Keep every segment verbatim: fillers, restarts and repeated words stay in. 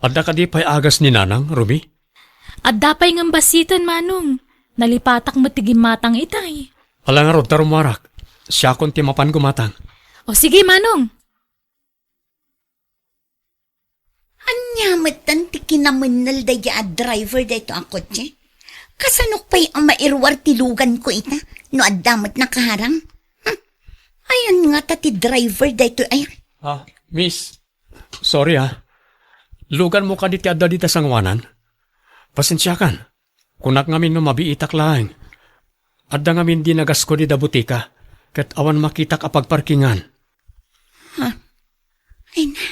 Adda kadi pay agas ni Nanang, Ruby? Adda pay ngem bassiten, Manong. Nalipatak met ti gimmatang itay. Ala ngarud ta rummuarak. Siakon ti mapan gumatang. O sige, Manong. Ania metten ti kinamennel daydi a driver daytoy a kotse? Kasanok pay a mairuar ti luganko ita no adda met nakaharang? Hmm. Ayan ngata ti driver daytoy, ay. Ah, miss, sorry, ah. Luganmo kadi ti adda dita sangoanan? Pasensiakan. Kunak ngamin no mabiitak laeng. Adda ngamin di nagasko dida butika, ket awan makitak a pagparkingan. Ha? Ay na,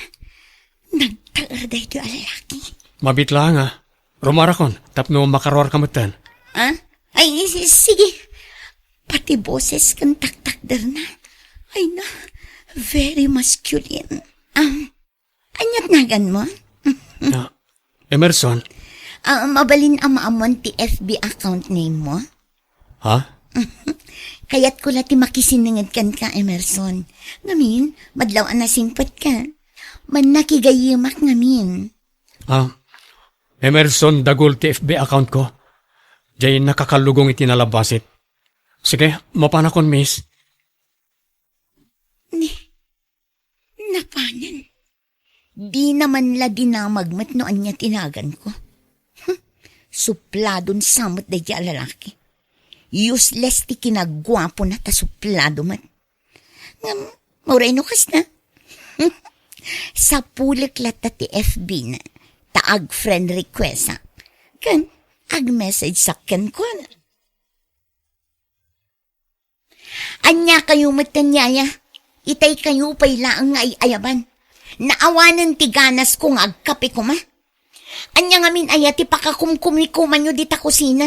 nagtaer daytoy a lalaki. Mabiit laeng, ah. Rumarakon, tapno makaruarka metten. Ha? Ay, si-, sige. Pati boses ken taktakderna. Ay na, very masculine. Um, Ania't naganmo? Ah, Emerson? Ah, mabalin a maammuan ti F B account name mo? Ha? Kayatko la ti makisinenged kenka, Emerson. Ngamin, madlaw a nasingpetka. Mannakigayyemak ngamin. Ah, Emerson Dagul ti F B account ko. Diay nakakallugong iti nalabbasit. Sige, mapanakon, miss. Ni, Napanen. Dina man la dinamag met no ania ti naganko. Hmm, supladon sa met daydi a lalaki. Useless ti kinaguapona ta suplado met. Ngem, uray no kasta. Sapulek latta ti F B na, ta ag-friend request-ak. Ken, ag-message-ak kenkuana. Ania kayo met ken yaya? Itay kayo pay laeng nga ay-ayaban. Naawanen ti ganasko nga agkape koma. Ania ngamin aya ti pakakumkumikumanyo dita kusina?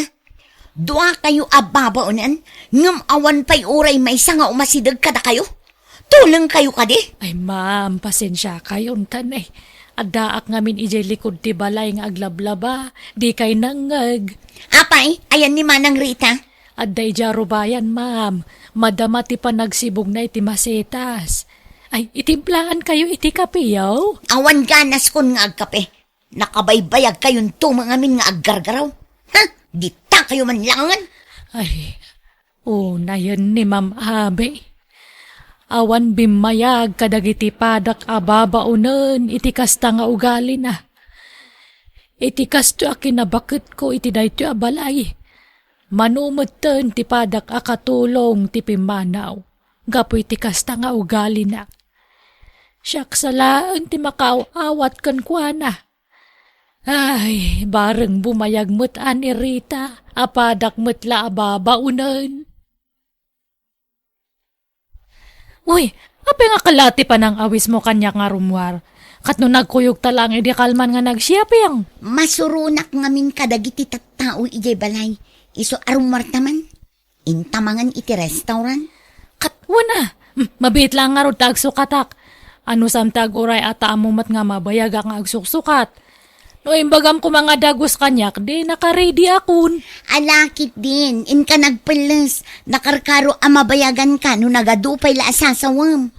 Dua kayo a babaonen, ngem awan pay uray maysa nga umasideg kadakayo? Tuleng kayo kadi? Ay, ma'am, pasensia kayo, untan, eh. Addaak ngamin idiay likod ti balay nga aglablaba, di kay nangngeg. Apay, ayan ni Manang Rita? Adda idiay rubayan, ma'am. Madama ti panagsibugna iti masetas. Ay, itimplaankayo iti kape, yaw? Awan ganaskon nga agkape. Nakabaybayagkayonto met ngamin nga aggargaraw. Ha? Ditakayo man langen? Ay, unayen ni Ma'am Abi. Awan bimmayag kadagiti padak a babaonen iti kasta nga ugalina. Iti kastoy a kinabaketko iti daytoy a balay, mano metten ti padak a katulong ti pimmanaw gapu iti kasta nga ugalina. Siak sa laeng ti makaaw-awat kenkuana. Ay, bareng bumayag met a ni Rita, a padak met la a babaonen. Uy, apay nga kala ti panang-awismo kaniak nga rummuar? Ket no nagkuyogta laeng idi kalman nga nag-shopping? Masuronak ngamin kadagiti tattao idiay balay. Isu a rummuarta man. Inta mangan iti restaurant? Ket wen a, hmm, mabiit laeng ngarud ta agsukatak. Anusam ti aguray a ta ammo met nga mabayagak nga agsuksukat. No imbagam koma nga dagus kaniak, di nakaready akon. Ala ketdin, inka nagpelles. Nakarkaro a mabayaganka no nagadu pay la a sasawem.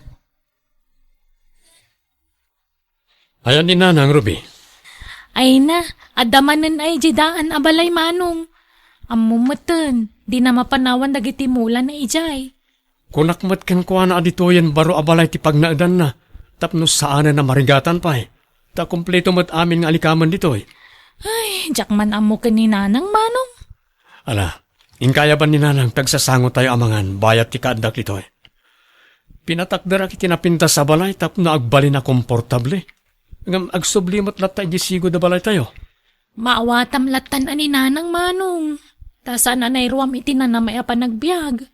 Ayan ni Nanang, Ruby. Ay na, adda manen ay idiay daan a balay, Manong. Ammom metten, dina mapanawan dagiti mulana idiay. Kunak met kenkuana a ditoyen baro a balay ti pagnaedanna, tapno saanen a marigatan pay. Ta kompleto met amin nga alikamen ditoy. Ay, diak man ammo ken ni Nanang, Manong. Ala, inkayaban ni Nanang ta agsasangotayo a mangan bayat ti kaaddak ditoy. Pinatakderak iti napintas a balay tapno agbalin a komportable. Ngem agsubli met latta idiay sigud a balaytayo. Maawatam lattan a ni Nanang, Manong. Ta saan a nairuam iti nanamay a panagbiag.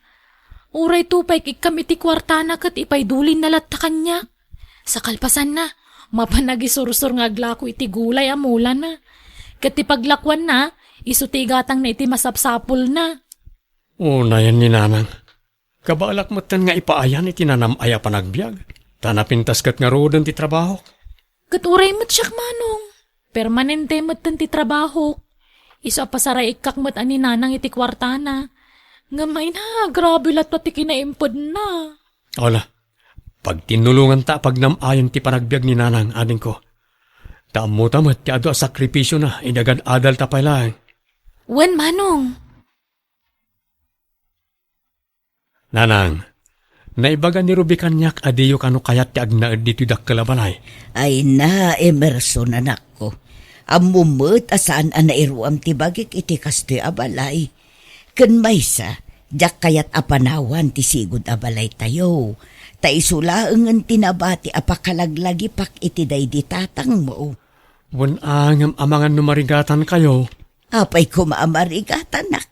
Uray tupay ikkam iti kuartana ket ipaidulinna latta kaniak. Sa kalpasanna, mapan agisursor nga aglako iti gulay a mulana. Ket ti paglakuanna, isu ti igatangna iti masapsapulna. Unayen ni Nanang. Kabaelak metten nga ipaayan iti nanam-ay a panagbiag. Ta napintas ket ngaruden ti trabahok. Ket uray met siak, Manong. Permanente metten ti trabahok. Isu a pasaraikkak met a ni Nanang iti kuartana. Ngem ay na, grabe latta ti kinaimpedna. Ala, pagtinnulonganta a pagnam-ayen ti panagbiag ni Nanang, adingko. Ta ammota met ti adu a sakripisiona idi agad-adalta pay laeng. Wen, Manong. Nanang, naibaga ni Ruby kaniak a diyo kano kayat ti agnaed ditoy dakkel a balay. Ay na, Emerson, anakko. Ammom met a saan a nairuam ti bagik iti kastoy a balay. Ken maysa, diak kayat a panawan ti sigud a balaytayo. Ta isu laengen ti nabati a pakalaglagipak iti daydi tatangmo. Wen a, ngem amangan no marigatankayo. Apay koma a marigatanak?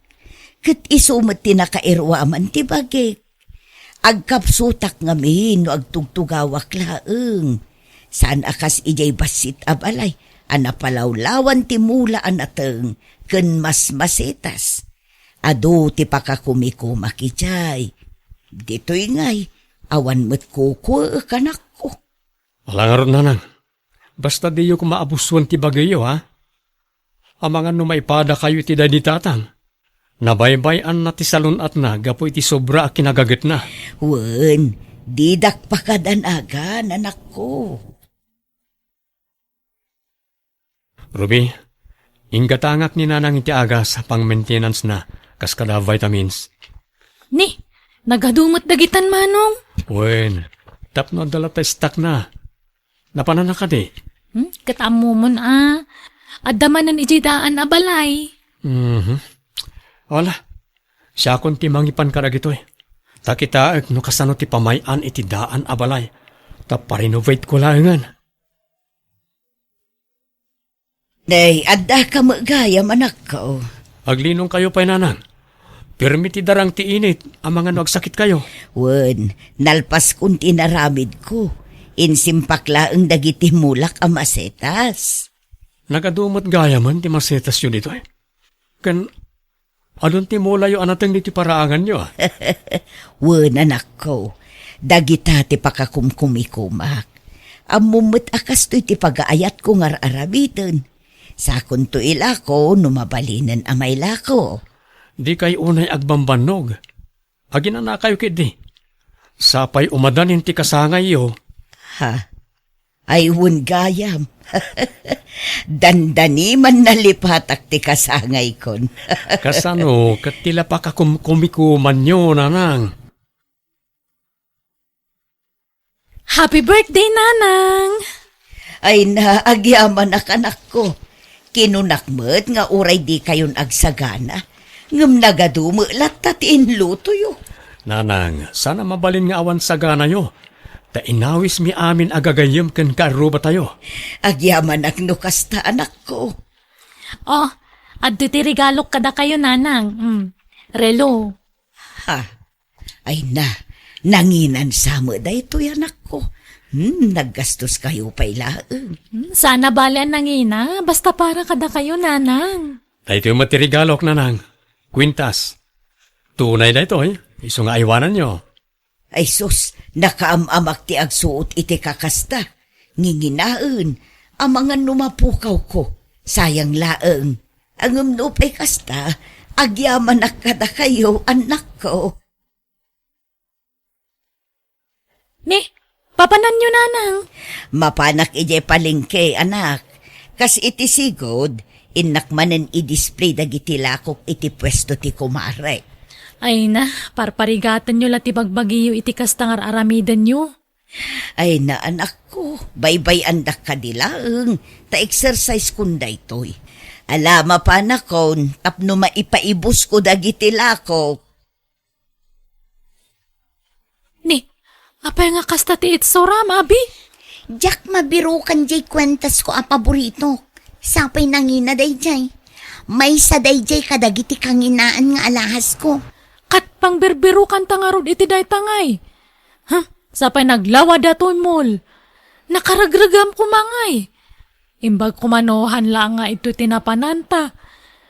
Ket isu met ti nakairuaman ti bagik. Agkapsutak ngamin no agtugtugawak laeng. Saan a kas idiay bassit a balay a napalawlawan ti mula a nateng ken masmasetas. Adu ti pakakumikumak idiay. Ditoy ngay, awan met kukuek, anakko. Ala ngarud, nanang. Basta diyo koma abusoen ti bagiyo, ha? Amangan no maipadakayo iti daydi tatang. Nabaybay-anna ti salun-atna gapu iti sobra a kinagagetna. Wen, didak pakadanagan, anakko. Ruby, inggatangak ni nanang iti agas a pang-maintenance-na kas kada vitamins. Ni, nagadu met dagitan, Manong. Wen, tapno adda latta stock-na. Napananna kadi? Hmm? Ket ammomon a, adda manen idiay daan a balay. Mhm. Wala, siakon ti mangipan kadagitoy. Ta kitaek no kasano ti pamay-an iti daan a balay. Ta pa-renovate-ko laengen. Nay, addaka met gayam, anakko. Aglinongkayo pay, nanang. Pirmi ti darang ti init, amangan no agsakitkayo. Wen, nalpaskon ti inaramidko. Insimpak laeng dagiti mulak a masetas. Nagadu met gayamen ti masetasyo ditoy. Ken adun ti mulayo a nateng ditoy paraanganyo, a? Wen, anakko, dagita ti pakakumkumikumak. Ammom met a kastoy ti pagaayatko nga ar-aramiden. Sakonto ilako no mabalinen a mailako. Dikay unay agbambannog. Aginanakayo ketdi. Sapay umadanin ti kasangayyo. Ha? Ay, wen gayam. Dandani man nalipatak ti kasangaykon. Kasano ket ti lapakakumkumikumanyo, nanang? Happy birthday, Nanang! Ay na, agyamanak, anakko. Kinunak met nga uray dikayon agsagana, ngem nagadu met latta ti inlutoyo. Nanang, saan a mabalin nga awan saganayo, ta inawismi amin a gagayyem ken kaarrubatayo. Agyamanak no kasta, anakko. Oh, adda ti regalok kadakayo, Nanang. Mm. Relo. Ha? Ay na, nanginan sa met daytoy, anakko. Hmm, naggastoskayo pay laeng. Hmm, saan a bale a nangina, basta para kadakayo, Nanang. Daytoy met ti regalok, Nanang. Kuintas. Tunay daytoy, isu nga aywananyo. Ay sus, nakaam-amak ti agsuot iti kakasta. Nginginaen, amangan no mapukawko. Sayang laeng. Ngem no pay kasta, agyamanak kadakayo, annakko. Ni, papananyo, Nanang? Mapanak idiay palengke, anak. Kas iti sigud, innak manen i-display dagiti lakok iti puesto ti kumarek. Ay na, parparigatanyo la ti bagbagiyo iti kasta nga ar-aramidenyo. Ay na, anakko, baybay-andak kadi laeng, ta exercise-kon daytoy. Ala, mapanakon, tapno maipaibusko dagiti lakok. Ni, apay nga kasta ti itsuram, abi? Diak mabirukan diay kuentasko a paboritok. Sapay nangina daydiay. Maysa daydiay kadagiti kanginaan nga alahasko. Ket pangbirbirukanta ngarud iti dayta ngay. Huh? Sapay naglawa datoy mall. Nakaregregam koma ngay. Imbag koma no han laeng nga idtoy ti napananta.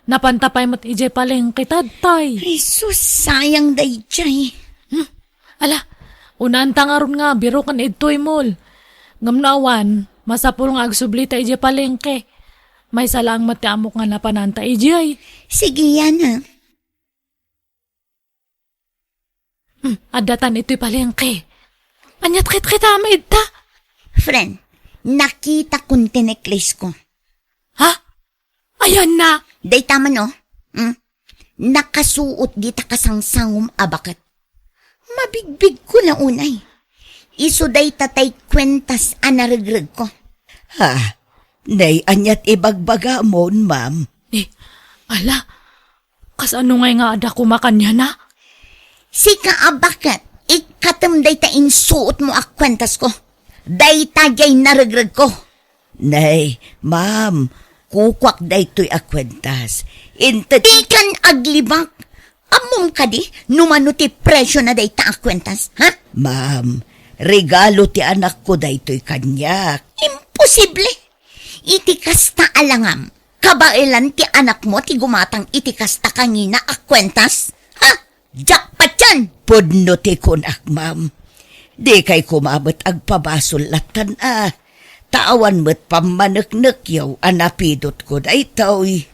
Napanta pay met idiay palengke tatay. Jesus, sayang daydiay. Hmm. Ala, unanta ngarud nga biruken idtoy mall. Ngem no awan, masapul nga agsublita idiay palengke. Maysa laeng met ti ammok nga napananta idiay. Sige, Yana. Hmm, adda tan itoy palengke. Aniat ket kita a maidta? Friend, Nakitakon ti necklace ko. Ha? Ayanna? Dayta man, oh. Hmm? Nakasuot dita kasangsangom a baket. Mabigbigko la unay. Isu dayta tay kuentas a naregregko. Ha? Nay, aniat ibagbagamon, ma'am? Eh, ala, kasano ngay nga adda koma kaniana? Sika a baket, ikkatem dayta insuotmo a kuentasko. Dayta diay naregregko. Nay, ma'am, kukuak daytoy a kuentas. Inted- Dikan aglibak. Ammom kadi no mano ti presio na dayta a kuentas, ha? Ma'am, regalo ti anakko daytoy kaniak. Imposible! Iti kasta a langam, kabaelan ti anakmo ti gumatang iti kasta kangina a kuentas? Ha? Jackpot yan! Pudno ti kunak, ma'am. Dikay koma met agpabasol lattan a. Ta awan met pammaneknekyaw a napidotko daytoy.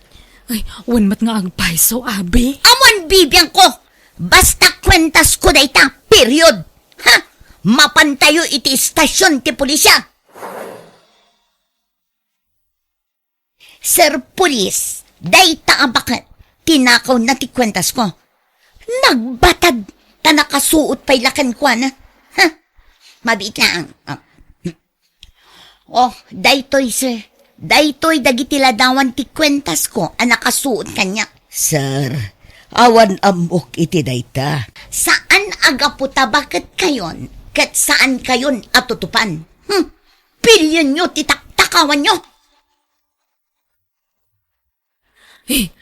Ay, wen met nga agpayso, abi. Awan bibiangko! Basta kuentasko dayta, period! Ha? Mapantayo iti istasion ti pulisya! Sir Police, dayta a baket, tinakawna ti kuentasko. Nagbatad, ta nakasuot pay la kenkuana. Ha? Mabiit laeng. Ah. Oh, daytoy, sir. Daytoy dagiti ladawan ti kuentasko a nakasuot kaniak. Sir, awan ammok iti dayta. Saan a gapu ta baketkayon, ket saankayon a tutupan. Hmm. Pilionyo ti taktakawanyo. Eh,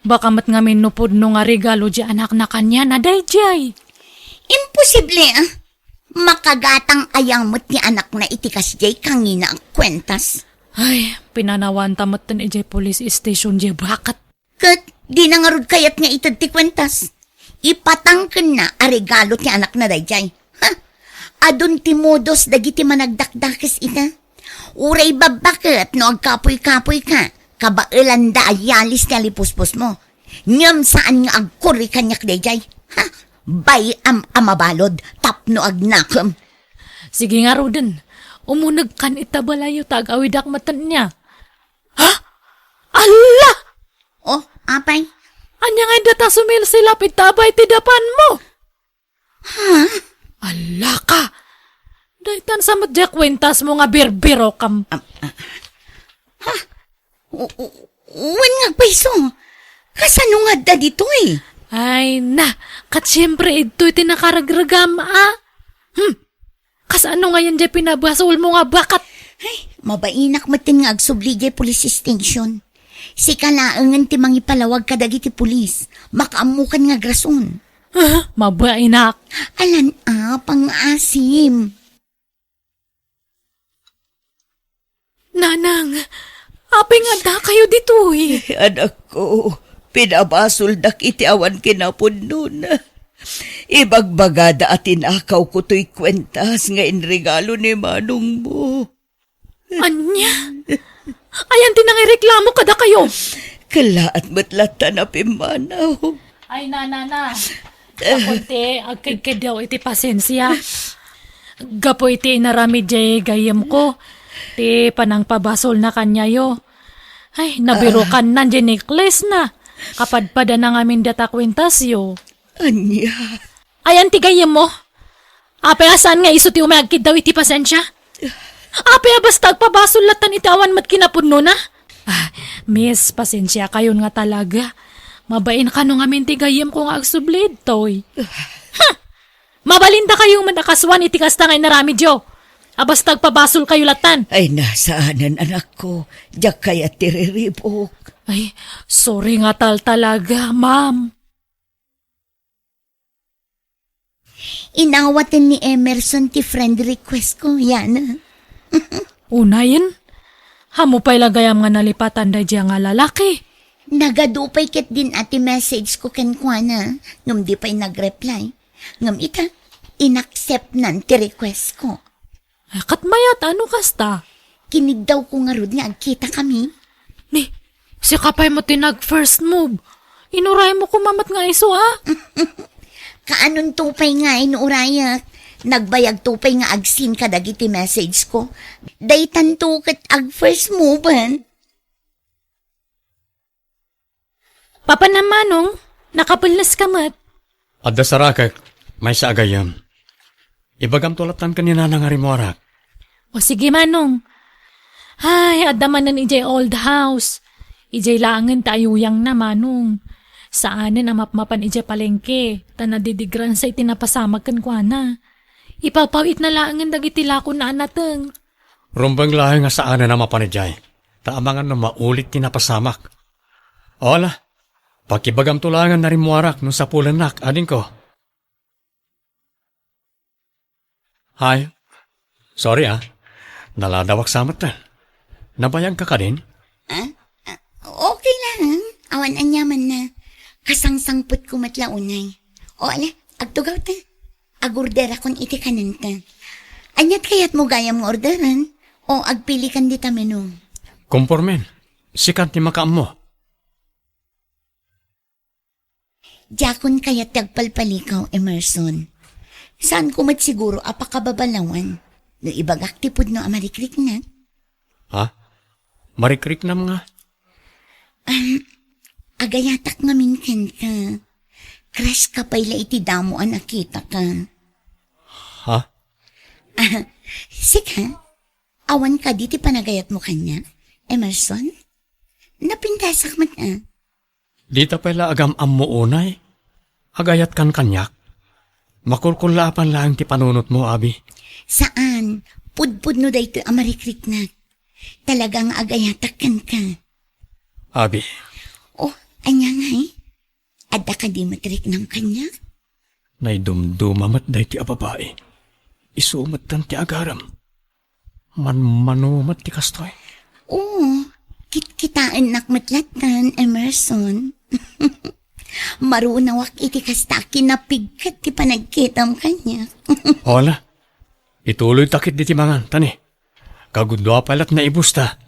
baka met ngamin no pudno nga regalo ti anakna kaniana daydiay. Imposible, ah. Makagatang aya met ti anakna iti kasdiay kangina a kuentas. Ay, pinanawanta metten idiay police station diay baket. Ket dina ngarud kayat nga ited ti kuentas. Ipatangkenna a regalo ti anakna daydiay. Ha? Adun ti modus dagiti managdakdakes ita. Uray babbaket no agkapuy-kapuyka, kabaelanda a yalis ti alipuspusmo. Ngem saan nga agkurri kaniak daydiay. Ha? Bay-am a mabalud tapno agnakem. Sige ngaruden, umunegkan ita balayyo ta agawidak metten nia. Ha? Alla! Oh, apay? Ania nga dayta sumilsilap ita abay ti dapanmo? Ha? Alla ka! Daytan sa met diay kuentasmo nga birbirokam. Am-, ah. Ha? U-, u-, wen nga agpayso. Kasano nga adda ditoy? Ay, na, ket siempre, idtoy ti nakaregregam, a? Hmm. Kasano ngayen diay pinabasolmo nga baket? Ay, mabainak metten nga agsubli diay police station. Sika laengen ti mangipalawag kadagiti pulis. Makaammokan nga agrason. Ah, mabainak. Alan a, pangngaasim. Nanang, apay nga addakayo ditoy? Anakko, pinabasoldak iti awan kinapudnona. Ibagbagada a tinakawko toy kuentas nga inregalo ni manongmo. Ania? Ayan ti nangireklamo kadakayo? Kellaat met latta a pimmanaw. Ay, nanana. Gapu iti agkidkiddaw iti pasensia. Gapu iti inaramid diay gayyemko, ti panangpabasolna kaniayo. Ay, nabirokanna diay necklace na. Kapadpadana ngamin dayta kuentasyo. Ania? Ayan ti gayyemmo? Apay a saan nga isu ti umay agkiddaw iti pasensia? Apay a basta agpabasol lattan iti awan met kinapudnona? Ah, miss, pasensiakayon nga talaga. Mabain kano ngamin ti gayyemko nga agsubli ditoy. Huh! Mabalindakayo met a kasuan iti kasta nga inaramidyo. A basta agpabasolkayo lattan. Ay, na, saanen, anakko. Diak kayat ti riribuk. Ay, sorry nga tal talaga, ma'am. Inawaten ni Emerson ti friend request ko, Yana. Unayen, ammo pay la gayam nga nalipatan daydiay nga lalaki. Nagadu pay ketdin a ti message ko kenkuana, ngem di pay nag-reply. Ngem ita, inacceptnan ti request ko. Ay, ket mayat, ano kasta? Kinigdawko ngarud nga agkitakami. Ni, sika pay met ti nag-first move. Inuraymo koma met nga isu, a? Kaanonto pay nga inurayak? Nagbayagto pay nga ag-seen kadagiti message ko. Daytanto ket ag-first mover. Papanam, Manong, nakapelnes ka met. Adda sarakek, maysa a gayyem. Ibagamto lattan ken ni Nana nga rimmuarak. O sige, Manong. Ay, adda manen idiay old house. Idiay laengen ti ayuyangna, Manong. Saanen a mapmapan idiay palengke, ta nadidigrasa iti napasamak kenkuana. Ipawpawitna laengen dagiti lakona a nateng. Rumbeng laeng nga saanen a mapan idiay, ta amangan no maulit ti napasamak. O ala, pakibagamto laengen a rimmuarak no sapulennak, adingko. Hay, sorry ah. Naladawak sa met. Nabayagka kadin? Ah? Ah, okay lang. Awan aniamanna. Kasangsangpetko met la unay. O ala, agtugaw ta. Agorderakon iti kanenta. Aniat kayatmo gayam nga orderen? O agpilikan dita menu? Kompormen. Sika ti makaammo. Diakon kayat ti agpalpalikaw, Emerson. Saanko met siguro a pakababalawan no ibagak ti pudno a marikriknak. Ha? Marikriknam nga? Um, agayatak ngamin kenka. Crush ka pay la iti damo a nakitaka. Ha? Ah, sika? Awan kadi ti panagayatmo kaniak, Emerson? Napintasak met, ah. Dita pay la agam-ammo unay. Agayatkan kaniak. Makulkullaapan laeng ti panunotmo, Abi. Saan. Pudpudno daytoy a marikriknak. Talaga nga agayatak kenka. Abi. Oh, ania ngay? Adda kadi met riknam kaniak? Naidumduma met daytoy a babai. Isu metten ti agarem. Manmano met ti kastoy. Oo, kitkitaennak met lattan, Emerson. Marunawak iti kasta a kinapigket ti panagkitam kaniak. Hola, ituloy ta ketdi ti mangan, tani. Kagudua pay lat naibusta.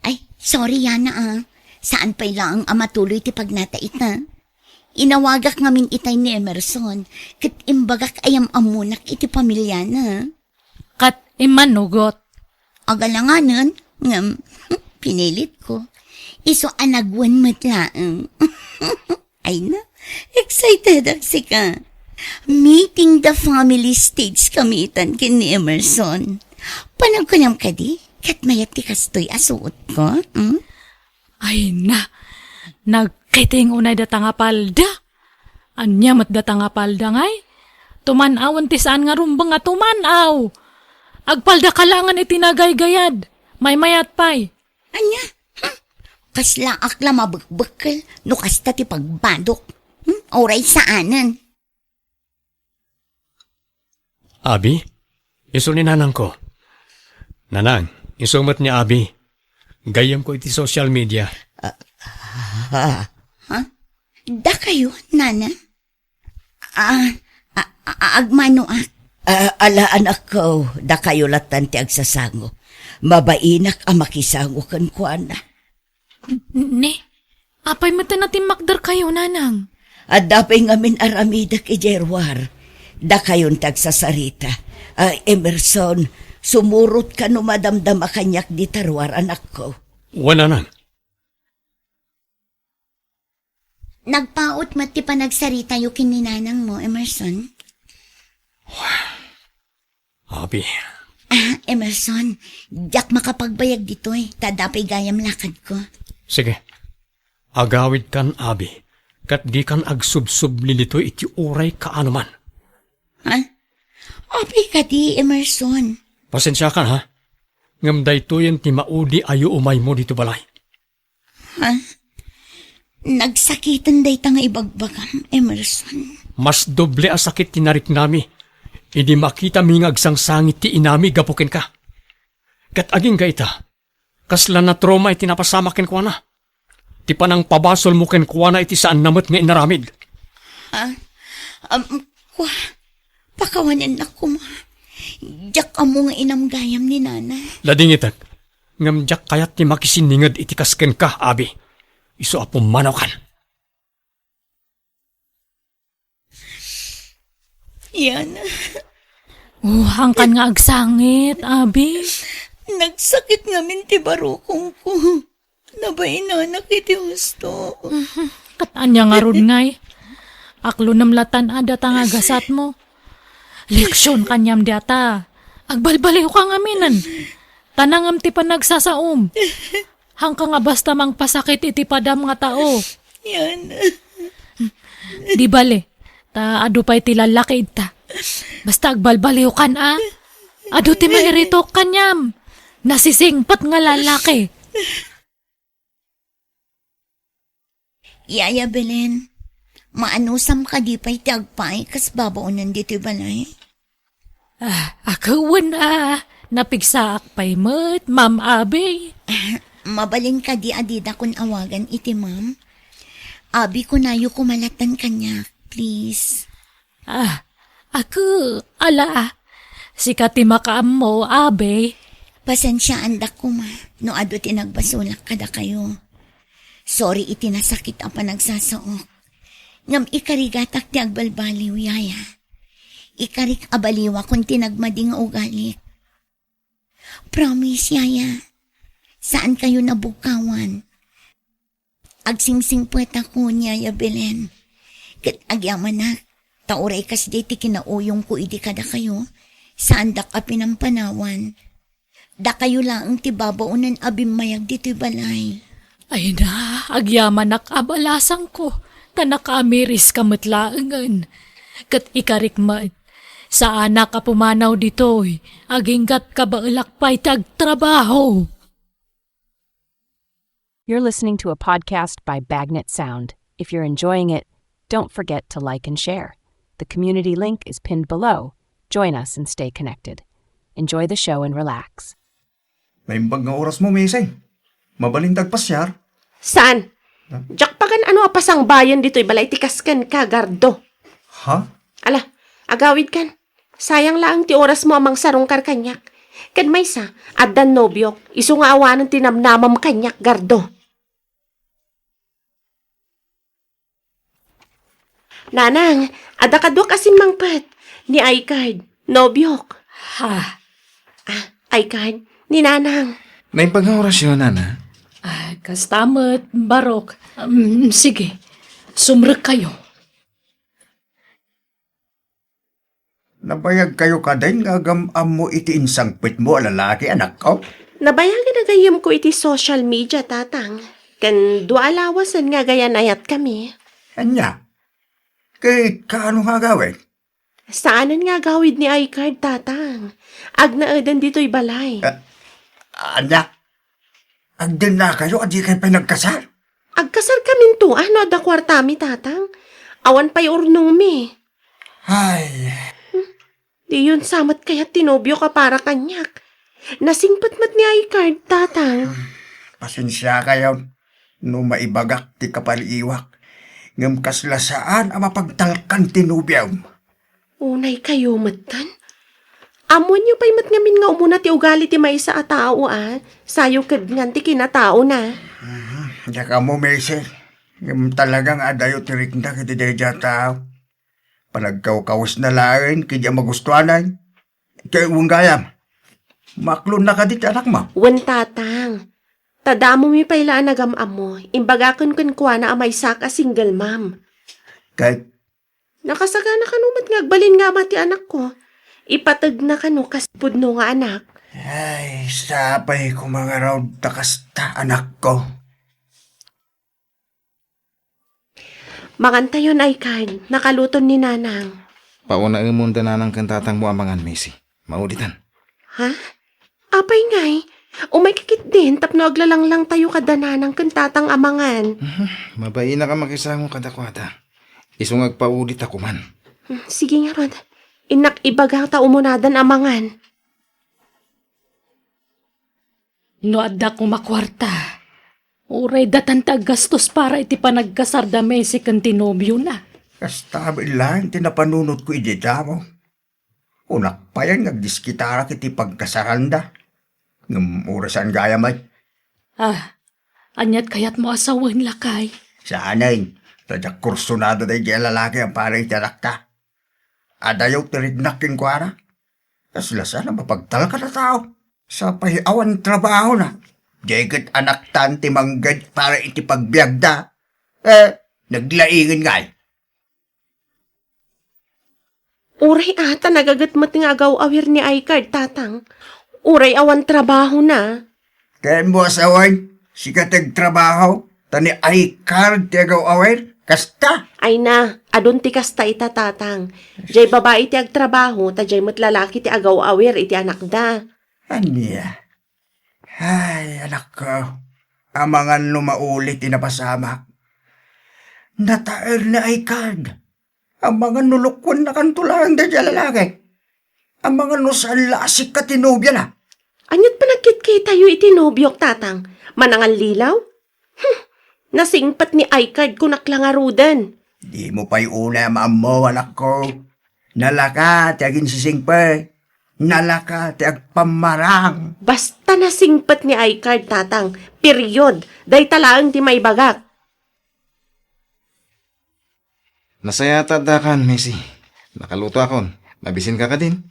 Ay, sorry, Yana, ah. Saan pay laeng a matuloy ti pagnata ita. Inawagak ngamin itay ni Emerson, ket imbagak a yam-ammonak iti pamiliana. Ket immanugot. Agalanganen, ngem, pinilitko. Isu a nagwen met laeng. Ay na, excited ak sika. Meeting the family stage kami itan ken ni Emerson. Panagkunam kadi, ket mayat ti kastoy a suotko, hmm? Ay na, nagkiting unay data nga palda. Ania met data nga palda ngay? Tuman-awen ti saan nga rumbeng a tuman-aw. Agpalda ka laengen iti nagaygayad. Maymayat pay. Ania? Hmm? Kaslaak la mabekbekkel no kasta ti pagbadok. Hmm? Uray saanen. Abi, isu ni nanangko. Nanang, isu met ni Abi. Gayyemko iti social media. Ah, ha? Ha? Dakayo, nana? Ah, a-, a-, agmanoak. Ah, ala, anakko, dakayo lattan ti agsasango. Mabainak a makisango kenkuana. Ni, apay met a natimmakderkayo, nanang? Adda pay ngamin aramidek idiay ruar. Dakayon ti agsasarita. Ah, Emerson, sumurotka no madamdama kaniak dita ruar, anakko. Wen, nanang. Nagpaut met ti panagsaritayo ken ni nanangmo, Emerson. Abi. Ah, Emerson, diak makapagbayag ditoy, ta adda pay gayam lakadko. Sige. Agawidkan, Abi, ket dikan agsubsubli ditoy iti uray kaano man. Ha? Abi kadi, Emerson. Pasensiakan, ha? Ngem daytoyen ti maudi a yuumaymo ditoy balay. Ha? Nagsakiten dayta nga ibagbagam, Emerson. Mas doble a sakit ti nariknami idi makitami nga agsangsangit ti inami gapu kenka. Ket agingga ita, kasla natrauma iti napasamak kenkuana. Ti panangpabasolmo kenkuana iti saanna met nga inaramid. Ah, um, kua, pakawanennak koma. Diak ammo nga inam gayam ni nana. Ladingitek, ngem diak kayat ti makisinninged iti kas kenka, Abi. Isu a pummanaw kan. Yana. Oh, hangkan nga agsangit, abi. Nagsakit ngamin ti barukongko. Nabainanak iti husto. Mhm. Ket ania ngarud ngay? Aklonem latan a data nga gasatmo. Leksion kaniam diata. Agbalbaliwka ngaminen. Tanangam ti panagsasaom. Hangka nga basta mangpasakit iti padam nga tao. Yana. Di bale, ta adu pay ti lallaki ita. Basta agbalbaliwkan a. Adu ti mairitok kaniam. Nasisingpet nga lallaki. Yaya Belen, maanusam kadi pay ti agpaay kas babaonen ditoy balay? Ah, a ket wen a, napigsaak pay met, Ma'am Abi. Mabalin kadi a didakon awagan iti ma'am? Abi, kunayo koma latta kaniak, please. Ah, a ket, ala, sika ti makaammo, Abi. Pasensiaandak koma no adu ti nagbasolak kadakayo. Sorry iti nasakit a panagsasaok. Ngem ikarigatak ti agbalbaliw, yaya. Ikarik a baliwakon ti nagmadi nga ugalik. Promise, yaya. Saankayo nabugkawan. Agsingsingpetako ni Yaya Belen. Ket agyamanak, ta uray kasdiay ti kinauyongko idi kadakayo, saandak a pinampanawan. Dakayo laeng ti babaonen a bimmayag ditoy balay. Ay na, agyamanak a balasangko, ta nakaamiriska met laengen. Ket ikarik met, saanak a pumanaw ditoy, aginggat kabaelak pay ti agtrabaho. You're listening to a podcast by Bagnet Sound. If you're enjoying it, don't forget to like and share. The community link is pinned below. Join us and stay connected. Enjoy the show and relax. Naimbag nga orasmo, Missy. Mabalinta agpasiar? Saan? Huh? Diak pagan-ano a pasangbayen ditoy balay ti kas kenka, Gardo. Ha? Ala, agawidkan. Sayang laeng ti orasmo a mangsarungkar kaniak. Ken maysa, addan nobiok, isu nga awanen ti namnamam kaniak, Gardo. Nanang, adda kaduak a simmangpet. Ni Aykard, nobiok. Ha? Ah, Aykard, ni Nanang. Naimbag nga orasyo, Nana? Ah, kasta met, barok. Um, sige, sumrekkayo. Nabayagkayo kadin nga agam-ammo iti insangpetmo a lalaki, anakko? Nabayagen a gayyemko iti social media, Tatang. Ken dua a lawasen nga agayanayatkami. Ania? Ket kaano nga agawid? Saanen nga agawid ni Aykard, Tatang. Agnaeden ditoy balay. Ah, ania? Agdennakayo a dikay pay nagkasar? Agkasarkaminto a no adda kuartami, Tatang. Awan pay urnongmi. Ay. Hmm, diyon sa met kayat ti nobiok a para kaniak. Nasingpet met ni Aykard, Tatang. Hmm, pasensiakayon no maibagak ti kapaliiwak. Ngem kasla saan a mapagtalkan ti nobiom. Unaykayo metten? Ammoenyo pay met ngamin nga umuna ti ugali ti maysa a tao a, sayo kedngan ti kinataona. Mhm. Diak ammo, Missy. Ngem talaga nga adayo ti riknak iti daydiay a tao. Panagkawkawesna laeng ket diak magustuanan. Ket wen gayam, maaklonna kadi ti anakmo? Wen, Tatang. Ta damomi pay la a nagam-ammo, imbagaken kenkuana a maysak a single mom. Ket Nakasagana kano met nga agbalin nga ama ti anakko. Ipategna kano kas pudno nga anak. Ay, sapay koma ngarud ta kasta, anakko. Mangantayon, Aykard, nakaluton ni Nanang. Paunaemon da Nanang ken Tatangmo a mangan, Missy. Mauditan. Ha? Apay ngay? Umayka ketdin tapno aglalanglangtayo kada Nanang ken Tatang a mangan. Mhm. Mabainak a makisango kadakuada. Isu nga agpaudit a kuman. Hmm, sige ngarud. Innak ibaga ta umunadan a mangan. No adda koma kuarta, uray datan ti aggastos para iti panagkasar da Missy ken ti nobiona. Kasta met laeng ti napanunotko idi damo. Kunak payen nga agdiskitarak iti pagkasaranda. Ngem uray saan gayam ay. Ah, aniat kayatmo a sawen, lakay? Saanen, ta diak kursunada daydi a lalaki a para iti anakta. Adayo ti riknak kenkuana. Kasla saan a mapagtalkan a tao. Sapay awan trabahona. Diay ket anaktan ti mangged para iti pagbiagda. Eh, naglaingen ngay. Uray a ta nagaget met nga agaw-awir ni Aykard, Tatang. Uray awan trabahona. Ken mo a sawen, sika ti agtrabaho, ta ni Aykard ti agaw-awir, kasta. Ay na, adun ti kasta ita, Tatang. Diay babai ti agtrabaho, ta diay met lalaki ti agaw-awir iti anakda. Ania? Ay, anakko, amangan no maulit ti napasamak. Nataer ni Aykard. Amangan no lukuennakanto laeng daydiay a lalaki. Amangan no saan la a sika ti nobiana. Aniat panagkitkitayo iti nobiok, Tatang? Manangallilaw? Hmm, nasingpet ni Aykard, kunak la ngaruden. Dimo pay unay a maammo, anakko. Nalaka ti aginsisingpet. Nalaka ti agpammarang. Basta nasingpet ni Aykard, Tatang. Period. Dayta laeng ti maibagak. Nasayaat addakan, Macy. Nakalutoakon. Mabisinka kadin?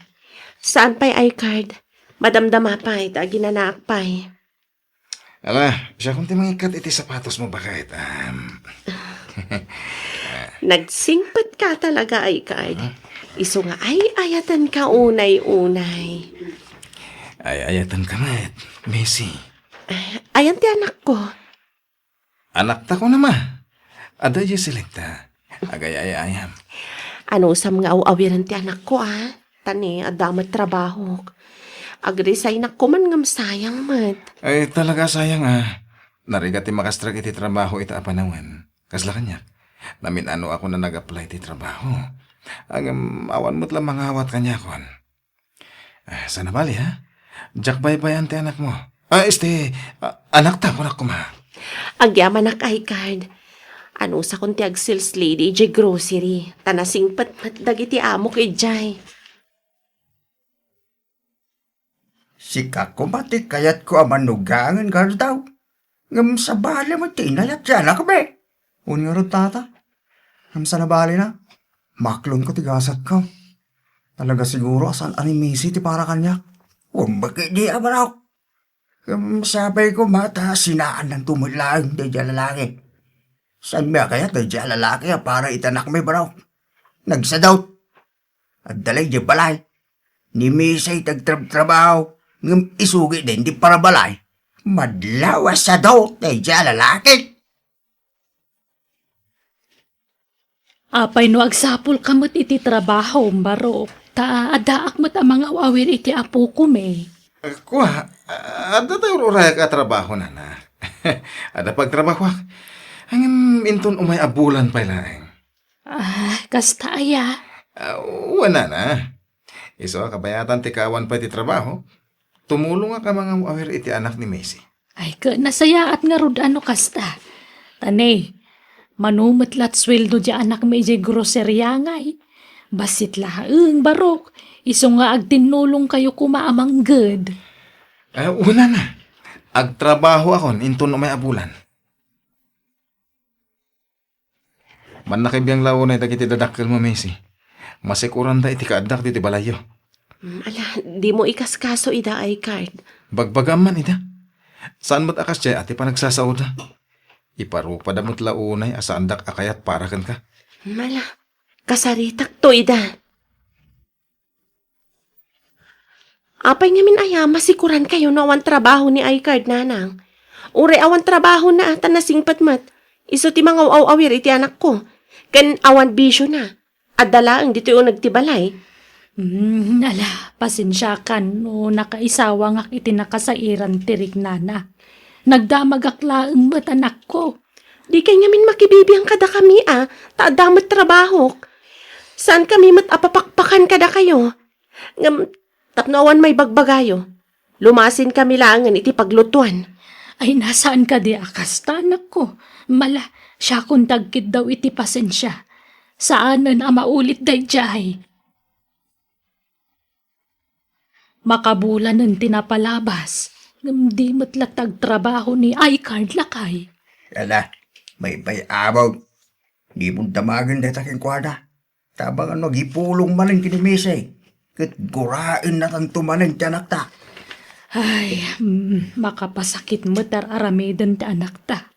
Saan pay, Aykard. Madamdama pay, ta aginanaak pay. Ala, siakon ti mangikkat iti sapatosmo, baket. Am. Nagsingpetka talaga, Aykard. Huh? Isu nga ay-ayatenka unay-unay. Ay-ayatenka met, Macy. Ayan ti anakko. Anakta kuna, ma. Adda Jocelyn-ta. Agay-ayayam. Anusam nga aw-awiren ti anakko, a? Ta ni, adda met trabahok. Agresignak koman ngem sayang met. Ay, talaga sayang, a. Narigat ti makastrek iti trabaho ita a panawen. Kasla kaniak. Namin-anoakon a nag-apply ti trabaho. Ngem awan met la mangawat kaniakon. Ah, saan a bali, ha? Diak baybay-an ti anakmo. Ah, este, ah, anakta, kunak koma. Agyamanak, Aykard. Anusakon ti ag-sales lady idiay grocery, ta nasingpet met dagiti amok idiay. Sika koma ti kayatko a manugangen nga aldaw. Ngem sabali met ti inayat ti anakmi. Wen ngarud, tata. Ngem saan a balina, maklonko ti gasatko. Talaga siguro a saan a ni Macy ti para kaniak. Wen met idi a barok. Ngem sapay koma ta sinaannanto met laeng daydiay a lalaki. Saanmi a kayat daydiay a lalaki a para iti anakmi, barok. Nagsadut. Adda la idiay balay. Ni Macy ti agtrabtrabaho, ngem isu ketdi ti parabalay. Madlaw a sadut daydiay a lalaki. Apay no agsapulka met iti trabahom, barok, ta addaak met a mangaw-awir iti apokon, e. Kua, adda tay ur-urayak a trabaho, nana. Adda pagtrabahoak. Ngem inton umay a bulan pay laeng. Ah, kasta aya? Ah, wen, nana. Isu a kabayatan ti kaawan pay ti trabaho, tumulongak a mangaw-awir iti anak ni Macy. Ay, ket nasayaat ngarud a no kasta. Ta ne, mano met lat sueldo diay anakmi idiay groceria ngay. Bassit laeng, barok. Isu nga agtinnulongkayo koma a mangged. Ah, wen, nana. Agtrabahoakon inton umay a bulan. Mannakabiang la unay dagiti dadakkelmo, Macy. Masikuranda iti kaaddak ditoy balayyo. Mm, ala, dimo ikaskaso ida, Aykard. Bagbagam man ida. Saan met a kasdiay a ti panagsasaoda. Iparupada met la unay a saandak a kayat para kenka. Mm, ala, kasaritakto ida. Apay ngamin aya, masikurankayo no awan trabaho ni Aykard, nanang? Uray awan trabahona ta nasingpet met, isu ti mangaw-awir iti anakko, ken awan bisiona. Adda laeng ditoy uneg ti balay. Hmm, ala, pasensiakan no nakaisawangak iti nakasairan ti riknana. Nagdamagak laeng met, anakko. Dikay ngamin makibibiang kadakami a, ta adda met trabahok. Saankami met a papakpakan kadakayo. Ngem tapno awan maibagbagayo, lumasinkami laengen iti paglutuan. Ay, na, saan kadi a kasta, anakko? Mala, siakon ti agkiddaw iti pasensia. Saanen a maulit daydiay. Makabulanen ti napalabas, ngem di met latta agtrabaho ni Aykard, lakay. Ala, maybay-abaw. Dimo damagen dayta kenkuana. Tabang no agipulong manen ken ni Missy, ket guraennatanto manen ti anakta. Ay, mm, makapasakit met ar-aramiden ti anakta.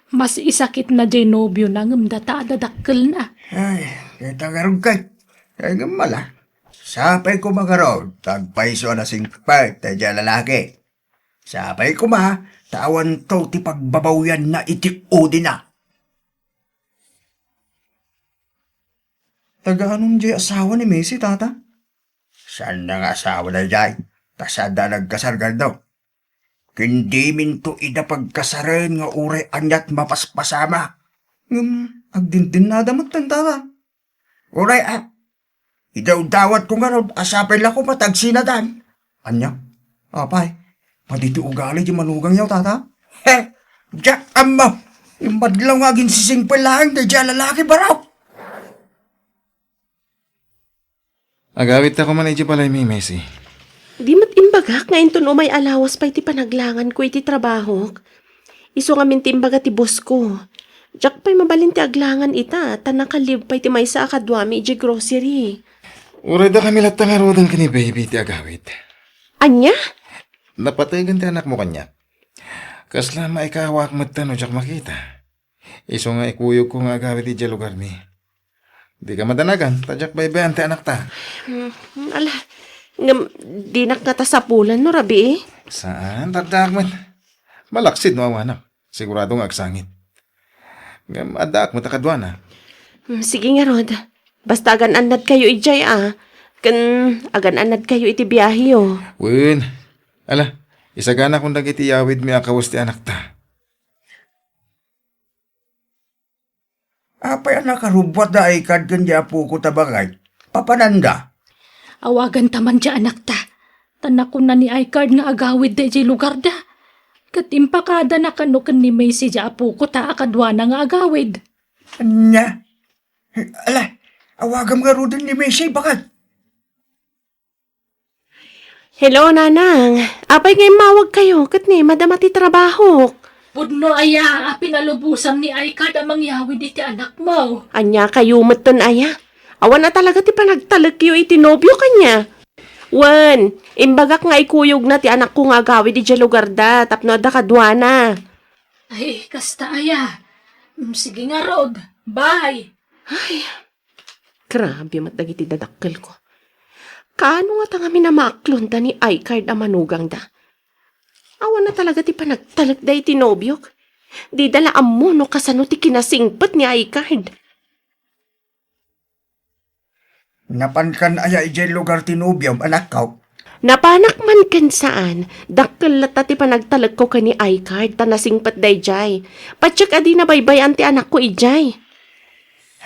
Mas isakitna diay nobiona ngem data a dadakkelna. Ay, dayta ngarud kay. Ay, ngem ala. Sapay koma ngarud, ta agpayso a nasingpet daydiay a lalaki. Sapay koma, ta awanto ti pagbabawianna iti udina. Taga-anom diay asawa ni Missy, tata? Saanna nga asawa daydiay, ta saanda a nagkasar, Gardo. Ken diminto ida pagkasaren nga uray aniat mapaspasama. Ngem agdindennada metten, tata. Uray, a, idawdawatko ngarud a sapay la koma ta agsinadan. Ania? Apay, madi ti ugali ti manugangyo, tata? He, diak ammo. Imbadlaw nga aginsisingpet laeng daydiay a lalaki, barok. Agawidta koman idiay balaymi, Missy. Di met imbagak nga inton umay a lawas pay ti panaglanganko iti trabahok. Isu ngamin ti imbaga ti boss ko. Diak pay mabalin ti aglangan ita, ta naka-leave pay ti maysa a kaduami idiay grocery. Uray dakami latta ngaruden ken ni baby ti agawid. Ania? Napategen ti anakmo kaniak. Kasla maikawak metten no diak makita. Isu nga ikuyogko nga agawid idiay lugarmi. Dika madanagan, ta diak baybay-an ti anakta. Hmm, ala, ngem dinak ngata sapulan no rabii? Saan, addaak met. Malaksid no awanak. Sigurado nga agsangit. Ngem addaak met a kaduana. Hmm, sige ngarud. Basta agan-annadkayo idiay a. Ken agan-annadkayo iti biaheyo. Wen. Ala, isaganakon dagiti yawidmi a kawes ti anakta. Apay a nakarubbuat da iCard ken di apoko ta bangay? Papananda? Awaganta man ti anakta. Ta nakuna ni iCard nga agawidda idiay lugarda. Ket impakadana kano ken ni Macy ti apoko ta a kaduana nga agawid. Ania? Ala, awagam ngaruden ni Macy, baket. Hello, Nanang. Apay nga immawagkayo ket ni madama ti trabahok? Pudno aya a pinalubosan ni iCard a mangyawid iti anakmo? Ania kayo metten aya? Awan a talaga ti panagtalekyo iti nobio kaniak. Wen, imbagak nga ikuyogna ti anakko nga agawid idiay lugarda tapno adda kaduana. Ay, kasta aya. Mm, sige ngarud. Bye. Ay, grabe met dagiti dadakkelko. Kaano ngata ngamin a maaklonda ni iCard a manugangda? Awan a talaga ti panagtalekda iti nobiok. Dida la ammo no kasano ti kinasingpet ni iCard. Napankan aya idiay lugar ti nobiom, anakko? Napanak man ken saan, dakkel latta ti panagtalekko ken ni iCard ta nasingpet daydiay. Patiek a dina baybay-an ti anakko idiay.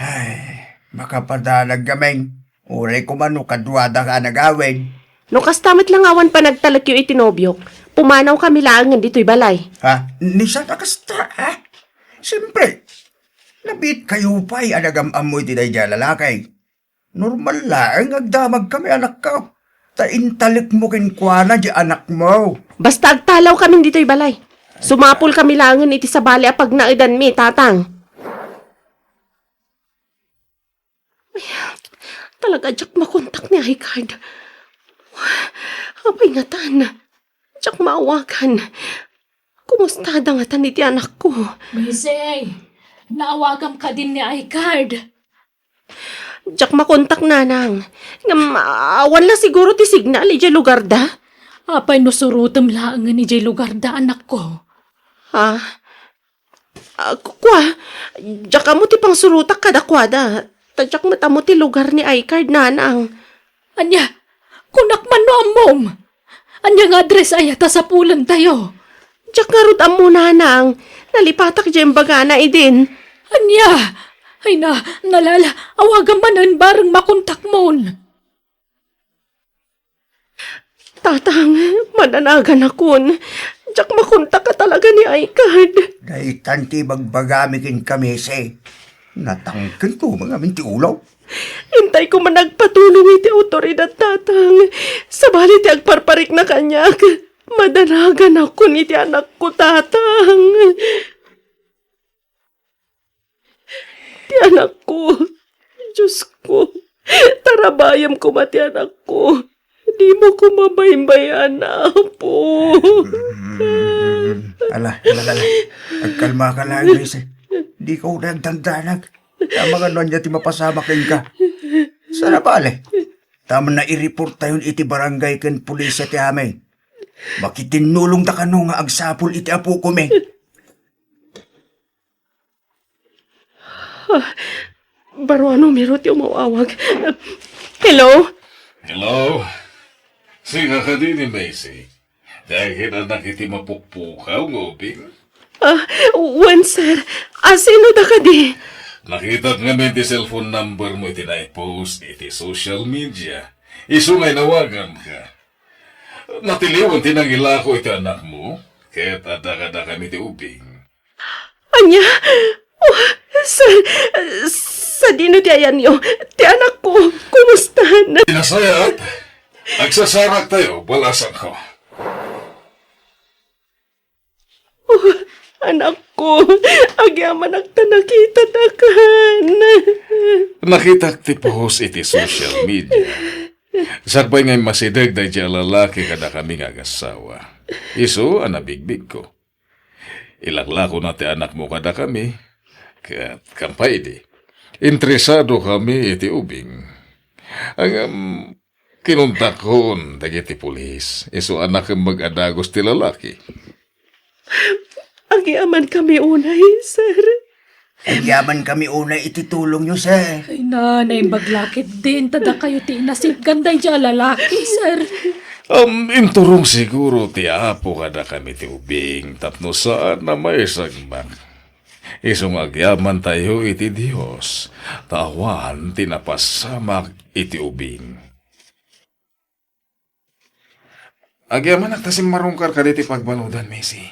Ay, makapadalag gamin. Uray koma no kaduada nga agawid. No kasta met la nga awan panagtalekyo iti nobiok, pumanawkami laengen ditoy balay. Ha? Ni saan a kasta, ha? Siyempre, nabiitkayo pay a nagam-ammo iti daydiay a lalaki. Normal laeng nga agdamagkami, anakko. Ta intalekmo kenkuana diay anakmo. Basta agtalawkamin ditoy balay. Sumapulkami laengen iti sabali a pagnaedanmi, Tatang. Ay, talaga diak makontak ni iCard. Apay ngatan? Diak maawagan. Kumustada ngatan iti anakko? Macy, naawagam kadin ni iCard? Diak makontak, Nanang. Ngem, awan la siguro ti signal idiay lugarda. Apay no surotem laengen idiay lugarda, anakko? Ha? Ah, ku-, kua, diak ammo ti pangsurotak kadakuada. Ta diak met ammo ti lugar ni iCard, Nanang. Ania, kunak man no ammom. Ania nga address aya ta sapulentayo? Diak ngarud ammo, Nanang. Nalipatak diay imbagana idin. Ania? Ay na, nalala, awagam manen bareng makontakmon. Tatang, madanaganakon. Diak makontak a talaga ni iCard. Daytan ti ibagbagami kenka, Macy. Natangken koma ngamin ti ulo. Intayko man agpatulong iti awtoridad, Tatang. Sabali ti agparparikna kaniak, madanaganakon iti anakko, Tatang. Ti anakko, Diosko, tarabayem koma ti anakko. Dimo koma baybay-an, Apo. Mm, ala, ala, ala. Agkalmaka laeng, Luis. Dika unay agdandanag. Amangan no ania ti mapasamak kenka. Saan a bale, ta mairreporttayon iti barangay ken pulisya ti amin. Makitinnulongda kano nga agsapul iti apokomi. Ah, baro a numero ti umaw-awag. Hello? Hello? Sika kadi ni Macy? Dagiti anak iti mapukpukaw nga ubing? Ah, wen, sir. Ah, sino da kadi? Nakitak ngamin ti cellphone number mo iti naipost iti social media. Isu nga inawaganka. Natiliwan ti nangilako iti anakmo, ket adda kadakami ti ubing. Ania? Oh, sir, sadino ti ayanyo? Ti anakko, kumusta? Nasayaat. Agsasaraktayo, balasangko. Oh, anakko, agyamanak ta nakitadakan. Nakitak ti post iti social media. Sakbay nga immasideg daydi a lalaki kadakami nga agassawa. Isu a nabigbigko. Ilaklakona ti anakmo kadakami, ket kampay idi, interesado kami iti ubing. Ngem kinuntakkon dagiti pulis, isu a nakemmeg a dagus ti lalaki. Agyamankami unay, sir. Agyamankami unay iti tulongyo, sir. Ay na, naimbag la ketdin, ta dakayo ti inasitgan daydi a lalaki, sir. Um, inturong siguro ti Apo kadakami ti ubing tapno saan a maisagmak. Isu nga agyamantayo iti Dios, ta awan ti napasamak iti ubing. Agyamanak ta simmarungkar kaditi pagbaludan, Macy.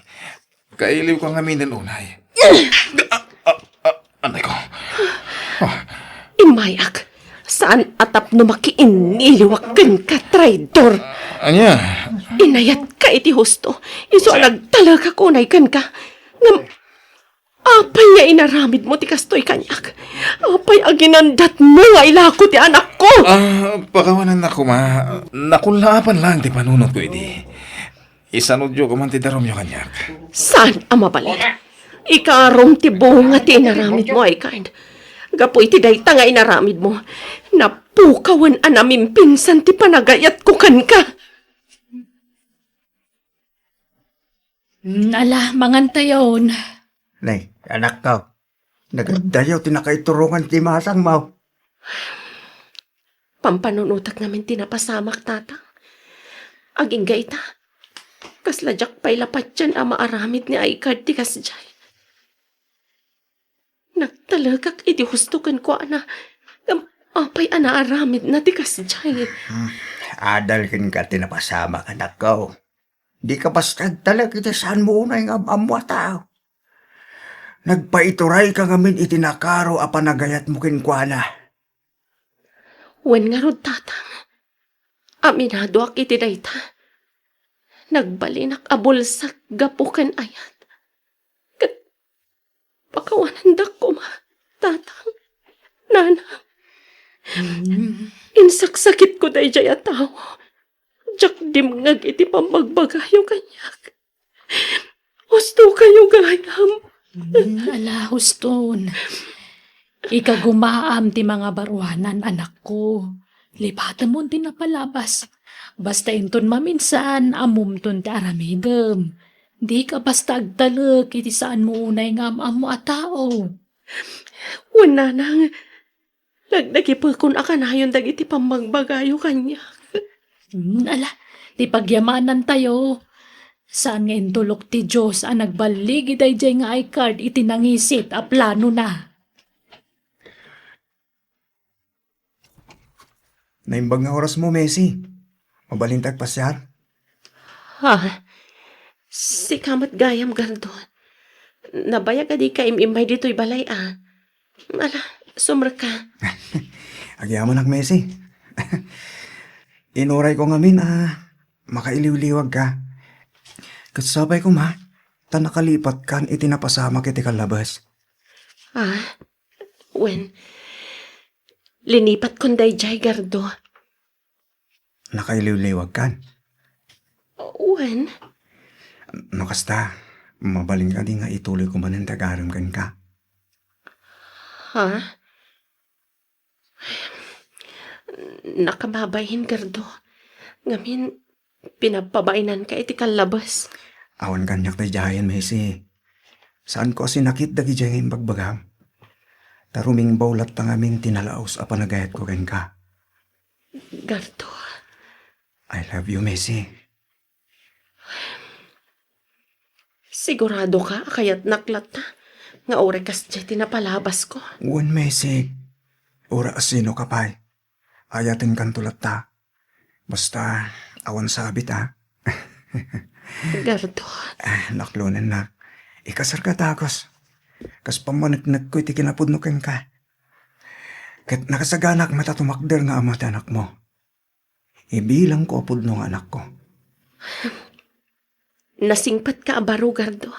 Kailiwka ngamin unay. Ah, ah, ah, anay ko. Ah. Immayak. Saan a tapno makiinniliwak kenka, traidor. Ania? Inayatka iti husto. Isu a nagtalekak unay kenka. Ngem, apay nga inaramidmo ti kastoy kaniak? Apay a ginandatmo nga ilako ti anakko? Ah, pakawanannak koma. Nakullaapan laeng ti panunotko idi. Isanudyo koma ti darumyo kaniak. Saan a mabalin? Ikarom ti bunga ti inaramidmo, Aykard. Gapu iti dayta nga inaramidmo, napukawen a namimpinsan ti panagayatko kenka. Mm, ala, mangantayon. Nay, anakko, nagaddayo ti nakaiturongan ti masangmo. Pampanunotak ngamin ti napasamak, Tatang. Agingga ita, kasla diak pay la patien a maaramid ni Aykard ti kasdiay. Nagtalekak iti husto kenkuana, ngem apay a naaramidna ti kasdiay? Hmm, adal kenka ti napasamak, anakko. Dika basta agtalek iti saanmo unay nga am-ammo a tao. Nagpaiturayka ngamin iti nakaro a panagayatmo kenkuana. Wen ngarud, Tatang, aminadoak iti dayta. Nagbalinak a bulsek gapu ken ayat. Ket pakawanandak koma, Tatang, Nanang. Mm. Insaksakitko daydiay a tao. Diak dimngeg iti pammagbagayo kaniak. Hustokayo gayam. Mm, ala, huston. Ikagumaam ti mangabaruanan, anakko. Lipatemon ti napalabas. Basta inton maminsan, ammomton ti aramidem. Dika basta agtalek iti saanmo unay nga am-ammo a tao. Wen, Nanang, nagdagipekon a kanayon dagiti pammagbagayo kaniak. Hmm, ala, ti pagyamanantayo. Saan nga intulok ti Dios a nagbaligi daydiay nga Aykard iti nangisit a planona. Naimbag nga orasmo, Macy. Mabalinta agpasiar? Ha? Sika met gayam, Gardon. Nabayag a dika im-immay ditoy balay, a. Ala, sumrekka. Agyamanak, Macy. Inurayko ngamin a makailiwliwagka. Ket sapay koma ta nakalipatkan iti napasamak iti kallabes. Ah, wen, Linipatkon daydiay, Gardo. Nakailiwliwagkan? Wen. No kasta, mabalin kadi nga ituloyko manen ti agarem kenka? Ha? Nakamabain, Gardo. Ngamin, pinappabainanka iti kallabes. Awan kaniak daydiayen, Macy. Saanko a sinakit dagidiay nga imbagbagam. Ta rumingbaw latta ngamin ti nalaus a panagayatko kenka. Gardo. I love you, Macy. Siguradoka a kayatnak latta nga uray kasdiay ti napalabasko? Wen, Macy. Uray asinoka pay, ayatenkanto latta. Basta, awan sabit, a. Gardo. Ah, naklonennak. Ikasarka dagus. Kas pammaneknekko iti kinapudno kenka. Ket nakasaganak met a tumakder nga ama ti anakmo. Ibilangko a pudno nga anakko. Nasingpetka a baro, Gardo,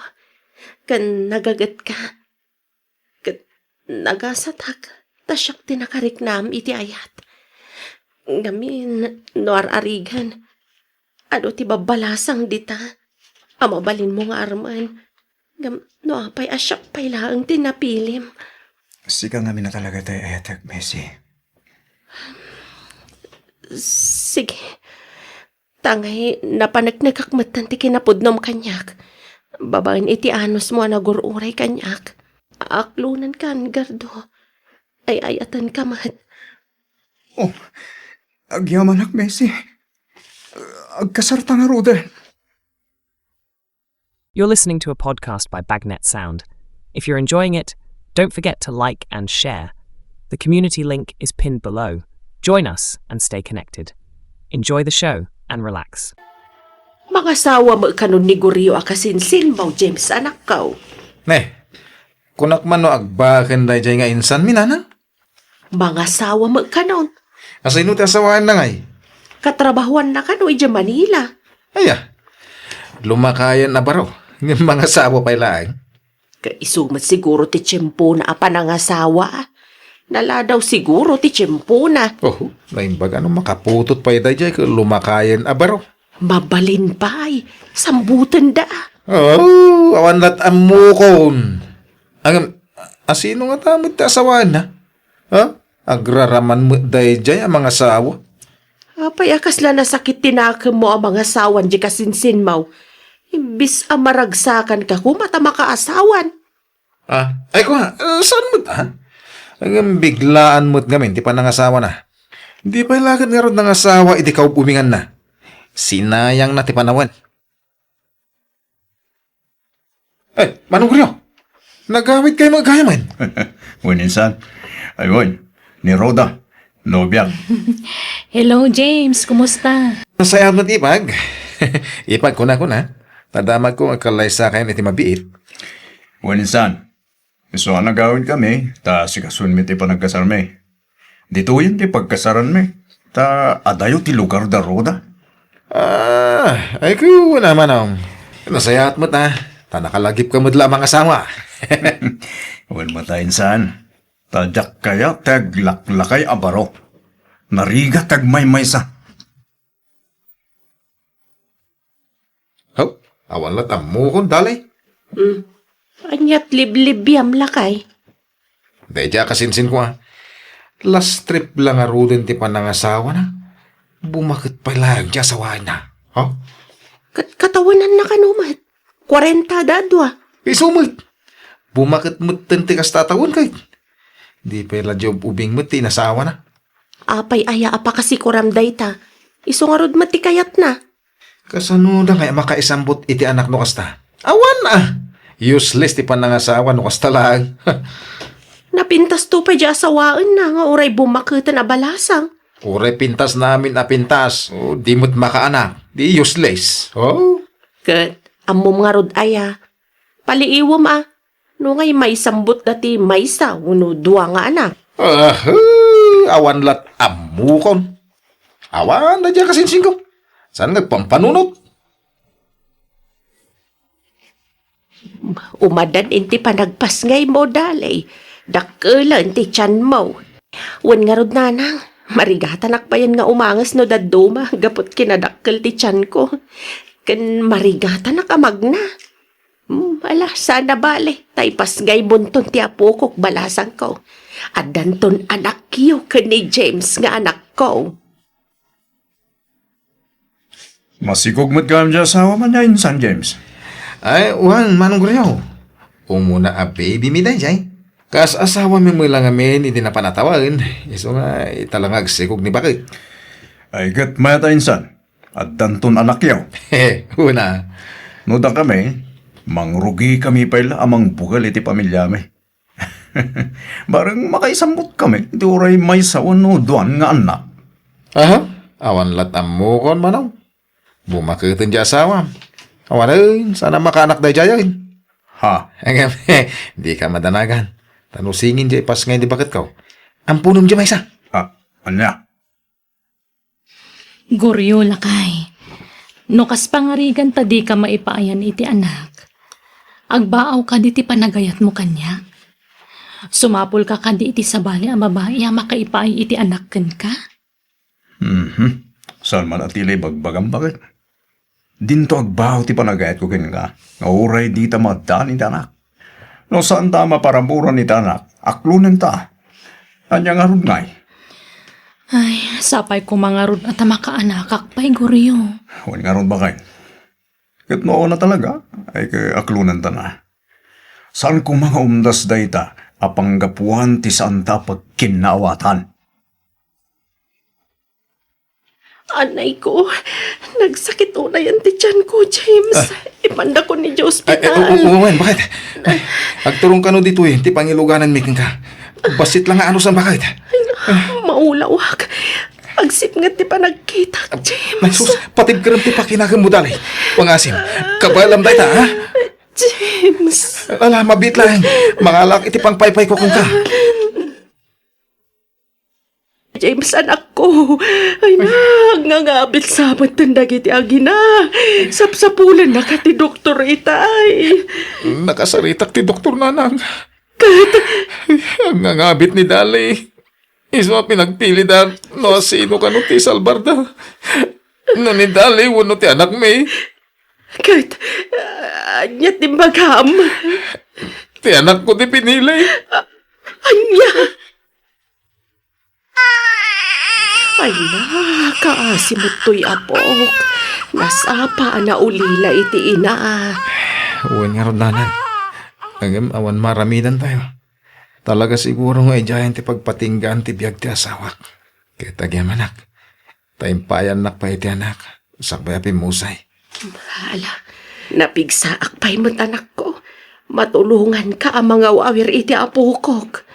ken nagagetka. Ket nagasatak ta siak ti nakariknam iti ayat. Ngamin, no ar-arigan, adu ti babbalasang dita a mabalinmo nga armen. Ngem no apay a siak pay laeng ti napilim? Sika ngamin a talaga ti ayatek, Macy. Sige. Ta ngay, napaneknekak metten ti kinapudnom kaniak. Babaen iti anusmo a nagur-uray kaniak. Aklonenkan, Gardo. Ay-ayatenka met. Oh, agyamanak, Macy. Agkasarta ngaruden. You're listening to a podcast by Bagnet Sound. If you're enjoying it, don't forget to like and share. The community link is pinned below. Join us and stay connected. Enjoy the show and relax. Mangasawa met kanon ni Gorio a kasinsinmo, James, anakko. Ne, kunak man no agbaken daydiay nga insanmi, nanang? Mangasawa met kanon. Asino ti asawaenna ngay? Katrabahoanna kano idiay Manila. Aya, lumakayen a baro, ngem mangasawa pay laeng. Ket isu met siguro ti tiempona a panangasawa. Naladaw siguro ti tiempona. Oh, naimbag a no makaputot pay daydiay ket lumakayen a baro. Mabalin pay, sambutenda. Oh, awan lat ammokon. Ngem, asino ngata met ti asawaenna? Ha? Agraraman met daydiay a mangasawa. Apay a kasla nasakit ti nakemmo a mangasawan diay kasinsinmo? Imbis a maragsakanka koma ta makaasawan. Ah, ay, kua, eh, saan met, ah? Ngem biglaan met ngamin ti panangasawana. Di pay la ket ngarud nangasawa iti kaub-ubinganna. Sinayangna ti panawen. Eh, Manong Rio, nagawidkayo met gayamen? Wen, insan. Ay, wen, ni Rhoda, nobiak. Hello, James. Kumusta? Nasayaat met, Ipag. Ipag, kuna, kuna. Ta damagko nga agkallaysakayon iti mabiit. Wen, insan. Isu a nagawidkami, ta asikasoenmi ti panagkasarmi. Ditoyen ti pagkasaranmi, ta adayo ti lugar da Rhoda. Ah, ay, kuna, Manong. Nasayaat met, ah. Ta nakalagipka met la a mangasawa. Wen met, insan. Ta diak kayat ti aglaklakay a baro. Narigat ti agmaymaysa. Haw, awan lat ammokon, Dalay. Hmm. Aniat liblibiam, lakay? Daydiay a kasinsinko, a. Last trip la ngaruden ti panangasawana. Bumaket pay laeng ti asawaenna. Ha? Kat-, katawenanna kano met? Kuarenta da dua. Isu met. Bumaket metten ti kasta a tawen, kay. Di pay la diay ub-ubing met ti inasawana. Apay aya a pakasikuram dayta? Isu ngarud met ti kayatna. Kasano da ngay a makaisambut iti anak no kasta? Awan, a! Useless ti panangasawa no kasta laeng. Napintasto pay diay asawaenna nga uray bumaketen a balasang. Uray pintasna amin a pintas, o, di met makaanak, di useless. Oh? Ket, ammom ngarud aya, paliiwem a, no ngay maisambutda ti maysa wenno dua nga anak. Ah, awan lat ammokon. Awan daydiay a kasinsinko. Saan nga agpampanunot? Umadan iti panagpasngaymo, Dalay. Dakkelen ti tianmo. Wen ngarud, nanang, marigatanak payen nga umanges no dadduma gapu ti kinadakkel ti tianko. Ken marigatanak a magna. Hmm, ala, saan a bale, ta ipasngay bunton ti apokok, balasangko. Addanton anakyo ken ni James nga anakko. Masikog met gayam ti asawam ania insan, James? Ay, wen, Manong Goryo. Umuna a baby mi daydiay. Kas asawami met la ngamin iti napan a tawen, isu nga ita la nga agsikog ni baket. Ay, ket mayat a insan, addanton anakyo. Una. No dakami, mangrugikami pay la a mangbukel iti pamiliami. Bareng makaisambot kami iti uray maysa wenno duan nga annak. Aha? Awan lat ammokon, Manong. Bumaketen ti asawam. Awanen, saan a makaanak daydiayen. Ha? Ngem, dika madanagan. Ta no singin diay pasngay ni baketko, ampunem diay maysa. Ah, ania? Goryo, lakay. No kas pangarigan ta dika maipaayan iti anak, agbaawka kadi ti panagayatmo kaniak? Sumapulka kadi iti sabali a babai a makaipaay iti anak kenka? Mhm. Saan man a ti la ibagbagam, baket? Dinto agbao ti panagayatko kenka, nga uray dita maaddaan iti anak. No saanta a maparaburan iti anak, aklonenta. Ania ngarud ngay? Ay, sapay koma ngarud a ta makaanakak pay, Goryo. Wen ngarud, baket. Ket no awan a talaga, ay, ket aklonenta na. Saan koma nga umdas dayta a panggapuan ti saanta a pagkinnaawatan. Anay ko, nagsakit unayen ti tianko, James. Ah. Ipandakon idiay ospital. Ay, ay, o, o, wen, baket? Agturong kano ditoy ti pangilugananmi kenka. Bassit la nga anusan, baket? Ay, maulawak. Agsipnget ti panagkitak, James. Ay, sus, patibkerem ti pakinaganmo, dali. Pangasim, kabaelam dayta, ha? James. Ala, mabiit laeng. Mangalak iti pangpaypayko kenka. James, anakko. Ay, nagngangabit sa met dagiti agina. Sapsapulennaka ti doktor itay. Nakasaritak ti doktor, nanang. Ket? Nagngangabit ni Dali. Isu a pinagpilida no sino kano ti salbarda. No ni Dali wenno ti anakmi. Ket, ah, ania ti imbagam? Ti anakko ti pinili. Ah, ania? Ay, nakaasi met toy apok. Nasapa a naulila iti ina. Wen ngarud, nanang. Ngem awan maaramidantayo. Talaga siguro nga idiayen ti pagpatinggaan ti biag ti asawak. Ket agyamanak, ta impayannak pay iti anak, sakbay a pimmusay. Ala, napigsaak pay met, anakko. Matulonganka a mangaw-awir iti apokok.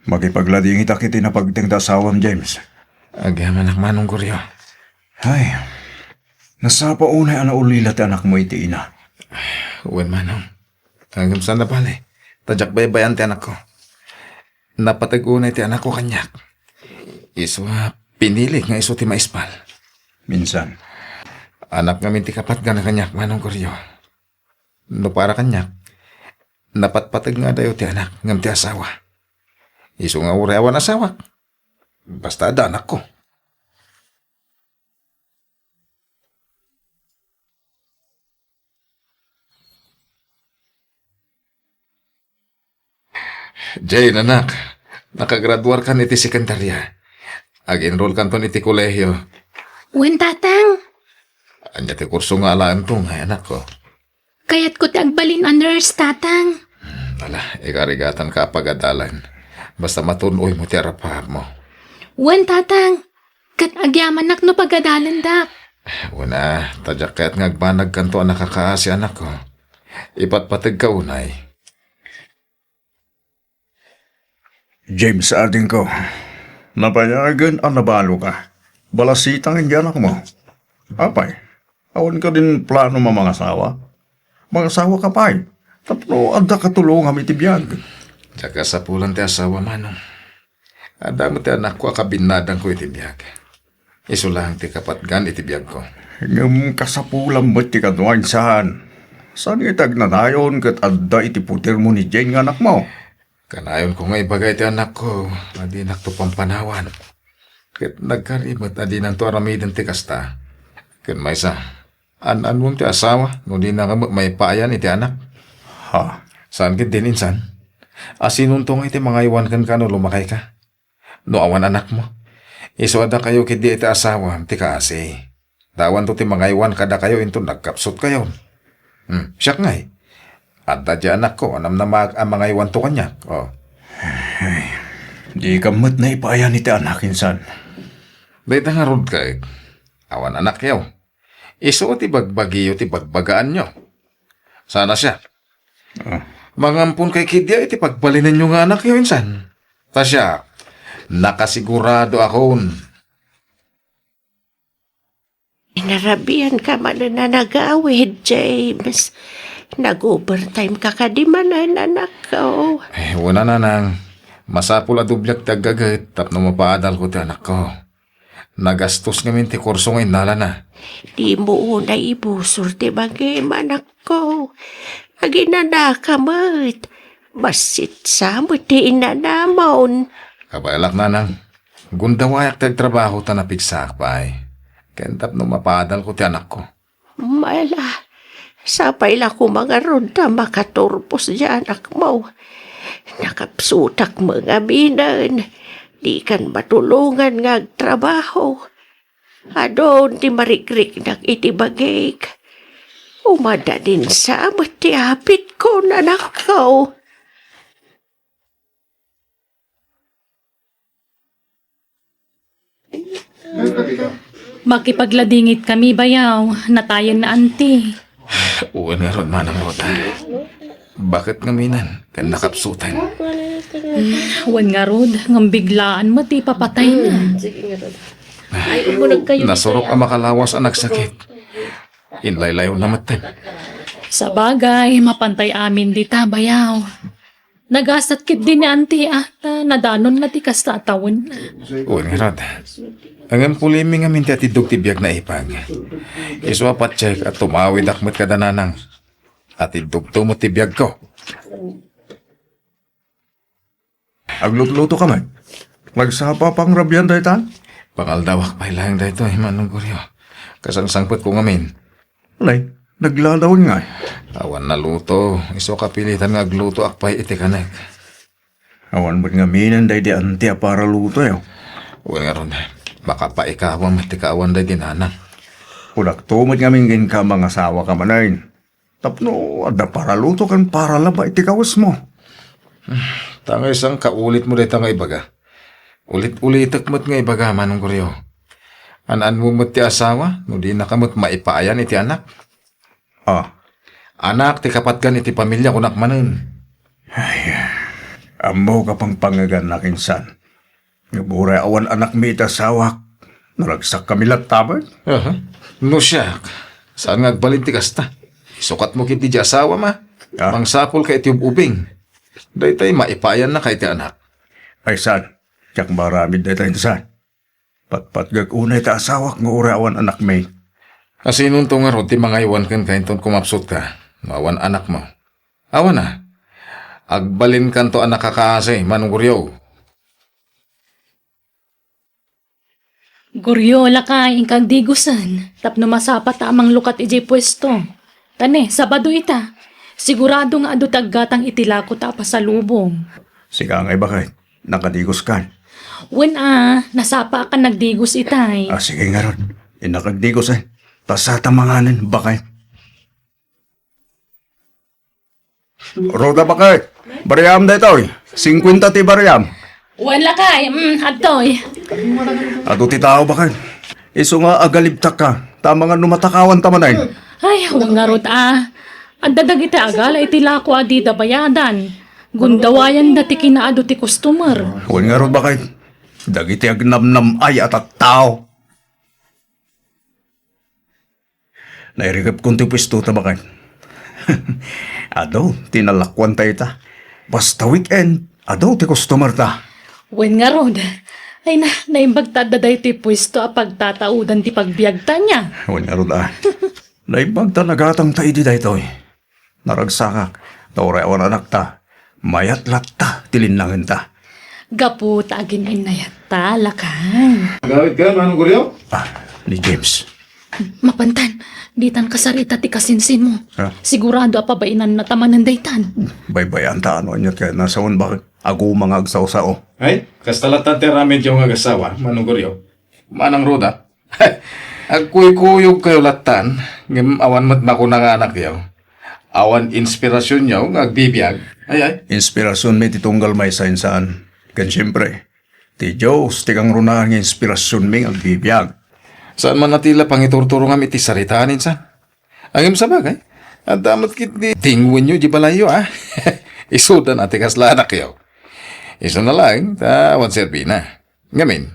Makipagladingitak iti napagteng ti asawam, James. Agyamanak, Manong Goryo. Ay, nasapa unay a naulila ti anakmo iti ina. Wen, Manong. Ngem saan a bale, ta diak baybay-an ti anakko. Napateg unay ti anakko kaniak. Isu a pinilik nga isu ti maispal. Minsan. Anak ngamin ti kapatgan kaniak, Manong Goryo. No para kaniak, napatpateg nga adayo ti anak ngem ti asawa. Isu nga uray awan asawak, basta adda anakko. Jane, anak, nakagraduarkan iti sekundarya. Ag-enrollkanton iti kolehio. Wen, Tatang. Ania ti kurso nga alaenton, anakko? Kayatko ti agbalin a nurse, Tatang. Hmm, ala, ikarigatanka a pagadalan. Basta matun-oymo ti arap-arapmo. Wen, Tatang. Ket agyamanak no pagadalendak. Wen a, ta diak kayat nga agbanagkanto a nakakaasi, anakko. Ipatpategka unay. James, adingko, napayagen a nabaloka. Balasitang iti anakmo. Apay, awan kadin plano a mangasawa? Mangasawaka pay, tapno adda katulongam iti biag. Diak kasapulan ti asawa, Manong. Adda met ti anakko a kabinnadangko iti biag. Isu laeng ti kapatgan iti biagko. Ngem kasapulam met ti kano, insan. Saan nga iti agnanayon ket adda iti pudermo ni Jane nga anakmo? Kanayonko nga ibaga iti anakko a dinakto pampanawan. Ket nagkari met a dinanto aramiden ti kasta. Ken maysa, an-anmom ti asawa no dinaka met maipayan iti anak? Ha? Saan ketdin, insan? Asinonto nga iti mangaywan kenka no lumakayka? No awan anakmo, isu a dakayo ketdi iti asawam ti kaasi. Ta awanto ti mangaywan kadakayo inton nagkapsutkayon. Hmm, siak ngay, adda diay anakko a namnamaak a mangaywanto kaniak. Oh. Ay, dika met naipayan iti anak, insan. Dayta ngarud ket, awan anakyo. Isu ti bagbagiyo ti bagbagaanyo. Sana siak. Ah. Mangampon kay ketdi iti pagbalinenyo nga anakyo, insan. Ta siak, nakasigurado akon. Inarabian ka manen a nagawid, James. Nag-overtime ka kadi manen, anakko. Eh, wen a, nanang. Masapul a dobliak ti aggaget tapno mapaadalko ti anakko. Nagastos ngamin ti kurso nga innalana. Dimo unay ibusor ti bagim, anakko. Aginanaka met. Bassit sa met ti inanamon. Kabaelak, nanang. Gundawayak ti agtrabaho ta napigsaak pay. Ken tapno mapaadalko ti anakko. Ala, sapay la koma ngarud ta makaturpos diay anakmo. Nakapsutak met ngaminen. Dikan matulongan nga agtrabaho. Adun ti marigriknak iti bagik. Umadadin sa met ti apitko, anakko. Makipagladingit kami, bayaw. Natayen na, anti. Wen ngarud, Manang Rota. Baket ngaminen ken nakapsutan. Wen ngarud, ngem biglaan met ti ipapatayna. Nasurok a makalawas a nagsakit. Inlaylayonna metten. Sabagay, mapantay amin dita, bayaw. Nagasat ketdi ni anti a ta nadanonna ti kasta a tawen. Wen ngarud. Ngem kulimi ngamin ti atiddog ti biag naipag. Isu a patiek a tumawidak met kada nanang. Atiddogto met ti biagko. Aglutluto ka met. Nagsapa pangrabian dayta? Pangaldawak pay laeng daytoy, Manong Goryo. Kasangsangpetko ngamin. Nay, nagladawen ngay. Awan naluto. Isu a kapilitan nga aglutoak pay iti kanek. Awan met ngaminen daydi anti a paralutoyo. Wen ngarud, makapaikawam met ti kaawan daydi nanang. Kunakto met ngamin kenka, mangasawa ka manen. Tapno adda paraluto ken paralaba iti kawesmo. Ta ngay saan kaulitmo dayta nga ibaga. Ulit-ulitek met nga ibaga, Manong Goryo. An-anmo met ti asawa no dinaka met maipaayan iti anak. Ah. Anak ti kapatgan iti pamilia, kunak manen. Ay, ammok a pangpangegannak, insan. Ngem uray awan anakmi iti asawak, naragsakkami latta met. Aha. No siak, saan nga agbalin ti kasta? Isukatmo ketdi diay asawam a. Ah. Mangsapulka iti ub-ubing. Daytay maipaayannaka iti anak. Ay, saan? Diak maaramid dayta, insan. Patpatgek unay ti asawak nga uray awan anakmi. Asinonto ngarud ti mangaywan kenka inton kumapsutka no awan anakmo? Awan a. Agbalinkanto a nakakaasi, Manong Goryo. Goryo, lakay, inka agdigusen tapno masapata a manglukat idiay puesto. Ta ne, Sabado ita. Sigurado nga adu ti aggatang iti lako ta a pasalubong. Sika ngay, baket, nakadiguskan? Wen a, nasapaak a nagdigus itay. Ah, sige ngarud. Innak agdigus, eh. Ta sata manganen, baket. Roda, baket. Bariam daytoy. Singkuenta ti bariam. Wen lakay, mm, adtoy. Adu ti tao, baket. Isu nga agalibtak ka. Ta amangan no matakawan ta manen. Ay, wen ngarud a. Adda dagiti agala iti lako a dida bayadan. Gundawayanda ti kinaadu ti customer. Wen ngarud, baket. Dagiti agnamnam-ay a tattao. Nairikepkon ti puesto ta, baket. Adu ti nalakuanta ita. Basta weekend, adu ti customer ta. Wen ngarud. Ay na, naimbag ta adda daytoy puesto a pagtataudan ti pagbiagta nia. Wen ngarud a. Naimbag ta nagatang ta idi daytoy. Naragsakak, ta uray awan anakta. Mayat latta ti linnangenta. Gapu ta agin-innayatta, lakay. Agawidka, Manong Goryo? Ah, ni James. Mapantan, ditan kasarita ti kasinsinmo. Ha? Sigurado a pabainanna ta manen daytan. Baybay-anta no aniat kayatna, sa awan baket. Aguma nga agsao-sao. Ay, kasta latta ti aramidyo nga agasawa, Manong Goryo. Manang Roda, agkuykuyogkayo lattan, ngem awan met makuna nga anakyo. Awan inspirasionyo nga agbibiag. Ay, ay. Inspirasionmi ti tunggal maysa, insan. Ken siempre, ti Dios ti kangrunaan nga inspirasionmi nga agbibiag. Saan man a ti la pangiturturongam iti saritaan, insan? Ngem sabagay, adda met ketdi dingwenyo di balayyo, a. Isuda na ti kasla anakyo. Isuna laeng, ta awan serbina. Ngamin,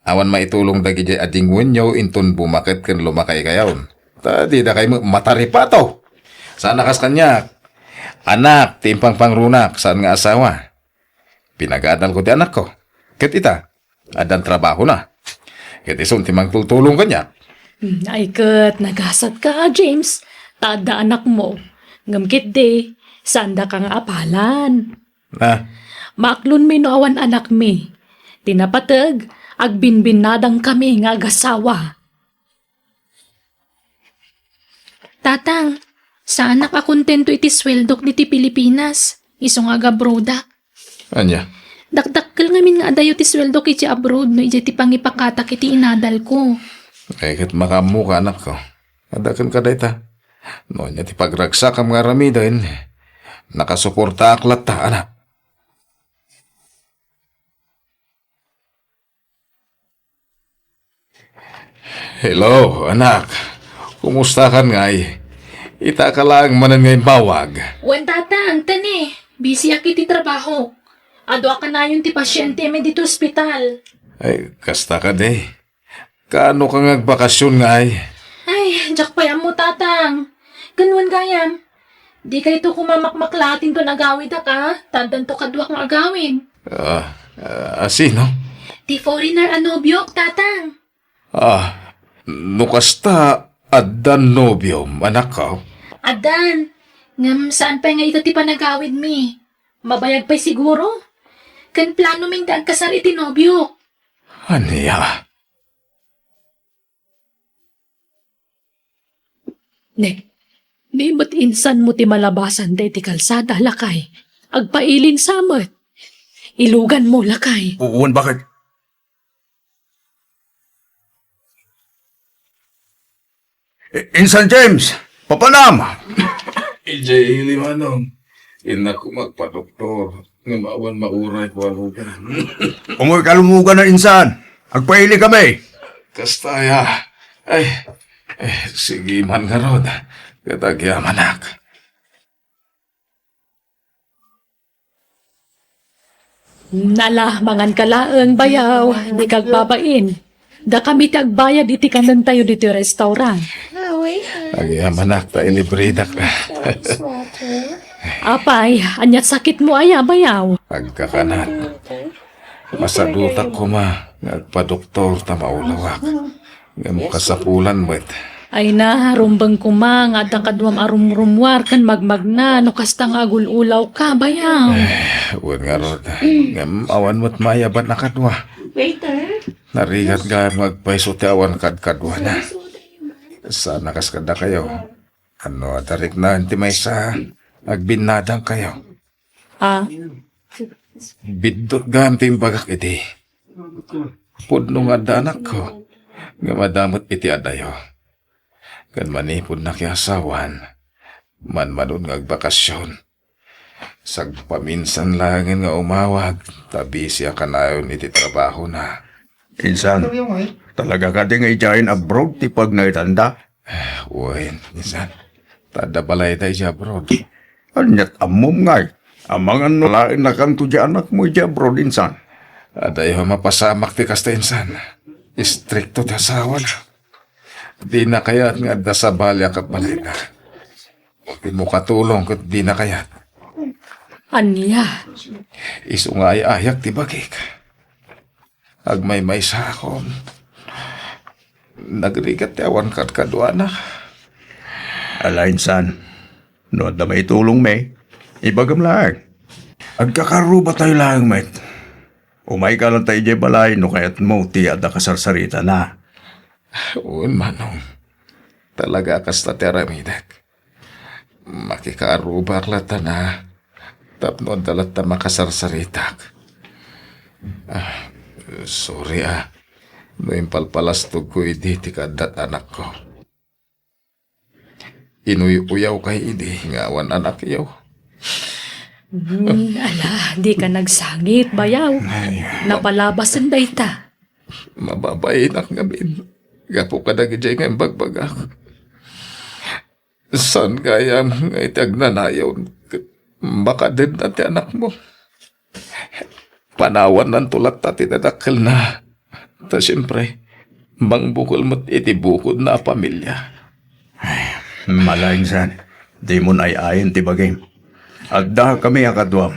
awan maitulong dagidiay a dingwenyo inton bumaket ken lumakaykayon. Ta didakay met mataripato. Saan a kas kaniak. Anak ti impangpangrunak, saan nga asawa. Pinagadalko ti anakko. Ket ita, addan trabahona. Ket isun ti mangtultulong kaniak. Hmm, ay ket, nagasatka, James. Ta adda anakmo. Ngem ketdi, saandaka nga apalan. Ah. Maaklonmi no awan anakmi. Ti napateg, agbinbinnadangkami nga agasawa. Tatang, saanak a kontento iti sueldok diti Pilipinas, isu nga agabrodak. Ania? Dakdakkel ngamin nga adayo ti sueldok iti abroad no idiay ti pangipakatak iti inadalko. Ay, ket makaammoka, anakko. Adda kenka dayta. No ania ti pagragsakam nga aramiden, nakasuportaak latta, anak. Hello, anak. Kumustakan ngay? Ita ka laeng manen nga immawag. Wen, Tatang, tani. Busyak iti trabaho. Adu a kanayon ti pasientemi ditoy ospital. Ay, kasta kadi. Kaano ka nga agbakasyon ngay? Ay, diak pay ammo, Tatang. Ken wen gayam, dikayto koma makmaklaat inton agawidak, a? Ta addanto kaduak nga agawid. Ah, ah, sino? Ti foreigner a nobiok, Tatang. Ah, no kasta, addan nobiom, anakko? Addan. Ngem saan pay nga ita ti panagawidmi. Mabayag pay siguro. Ken planomi nga agkasar iti nobiok. Ania? Ne, ni met insanmo ti malabasan daydi kalsada, lakay. Agpailin sa met. Iluganmo, lakay. Wen, baket? I-, Insan James, papanam! Idiay ili, Manong. Innak koma agpadoktor. Ngem awan mauray ko a lugan. Umoy ka lumugan na, insan. Agpaili kami. Kasta aya. Ay, eh, sige man ngarud. Ket agyamanak. Nala, mangan ka laeng, bayaw. Di ka agbabain. Dakami ti agbayad iti kanentayo ditoy restaurant. Agyamanak ta ilibridak. Apay, aniat sakitmo aya, bayaw? Agkakanat. Masadutak koma nga agpadoktor ta maulawak. Ngem kasapulan met. Ay na, rumbeng koma nga adda kaduam a rumrummuar ken magmagna no kasta nga agul-ulawka, bayaw. Eh, wen ngarud. Ngem awan met mayaban a kadua. Waiter? Narigat gayam nga agpayso ti awan kadkaduana. Saan a kas kadakayo. Ano a tariknaen ti maysa, agbinnadangkayo. Ah. Biddut gayam ti imbagak idi. Pudno nga adda anakko, ngem adda met iti adayo. Ken manipud nakiasawan, manmanon nga agbakasyon. Sagpaminsan laengen nga umawag, ta busy a kanayon iti trabahona. Insan, talaga kadi nga idiayen abroad ti pagnangitanda? Wen, insan. Ta adda balayda idiay abroad. Aniat ammom ngay? Amangan no laennakanto di anakmo idiay abroad, insan? Adayo a mapasamak ti kasta, insan. Istrikto ti asawana. Dina kayat nga adda sabali a kabalayda. Ti makatulong ket dina kayat. Ania? Isu nga ay-ayak ti bagik. Agmaymaysaakon. Nagrigat ti awan kadkaduana. Ala, insan, no adda maitulongmi, ibagam laeng. Agkakarrubatayo laeng met. Umayka latta idiay balay no kayatmo ti adda kasarsaritana. Wen, Manong. Talaga a kasta ti aramidek. Makikaarrubak latta na tapno adda latta makasarsaritak. Ah, sorry, ah. No impalpalastogko idi ti kaaddat anakko. Inuy-uyawkay idi nga awan anakyo. Hmm, ala, dika nagsangit, bayaw. Ay. Napalabasen dayta. Mababainak ngamin gapu kadagiti nga imbagbagak. Saan gayam nga iti agnanayon ket makadenna ti anakmo? Panawannanto latta ti dadakkelna. Ta siempre, mangbukel met iti bukodna a pamilia. Ay, mala insan, dimon ay-ayen ti bagim. Addakami a kaduam.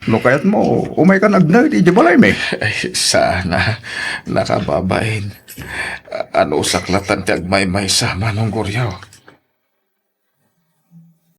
No kayatmo, umaykan agnaed iti balaymi. Ay, saan a. Nakababain. Anusak latta ti agmaymaysa, Manong Goryo.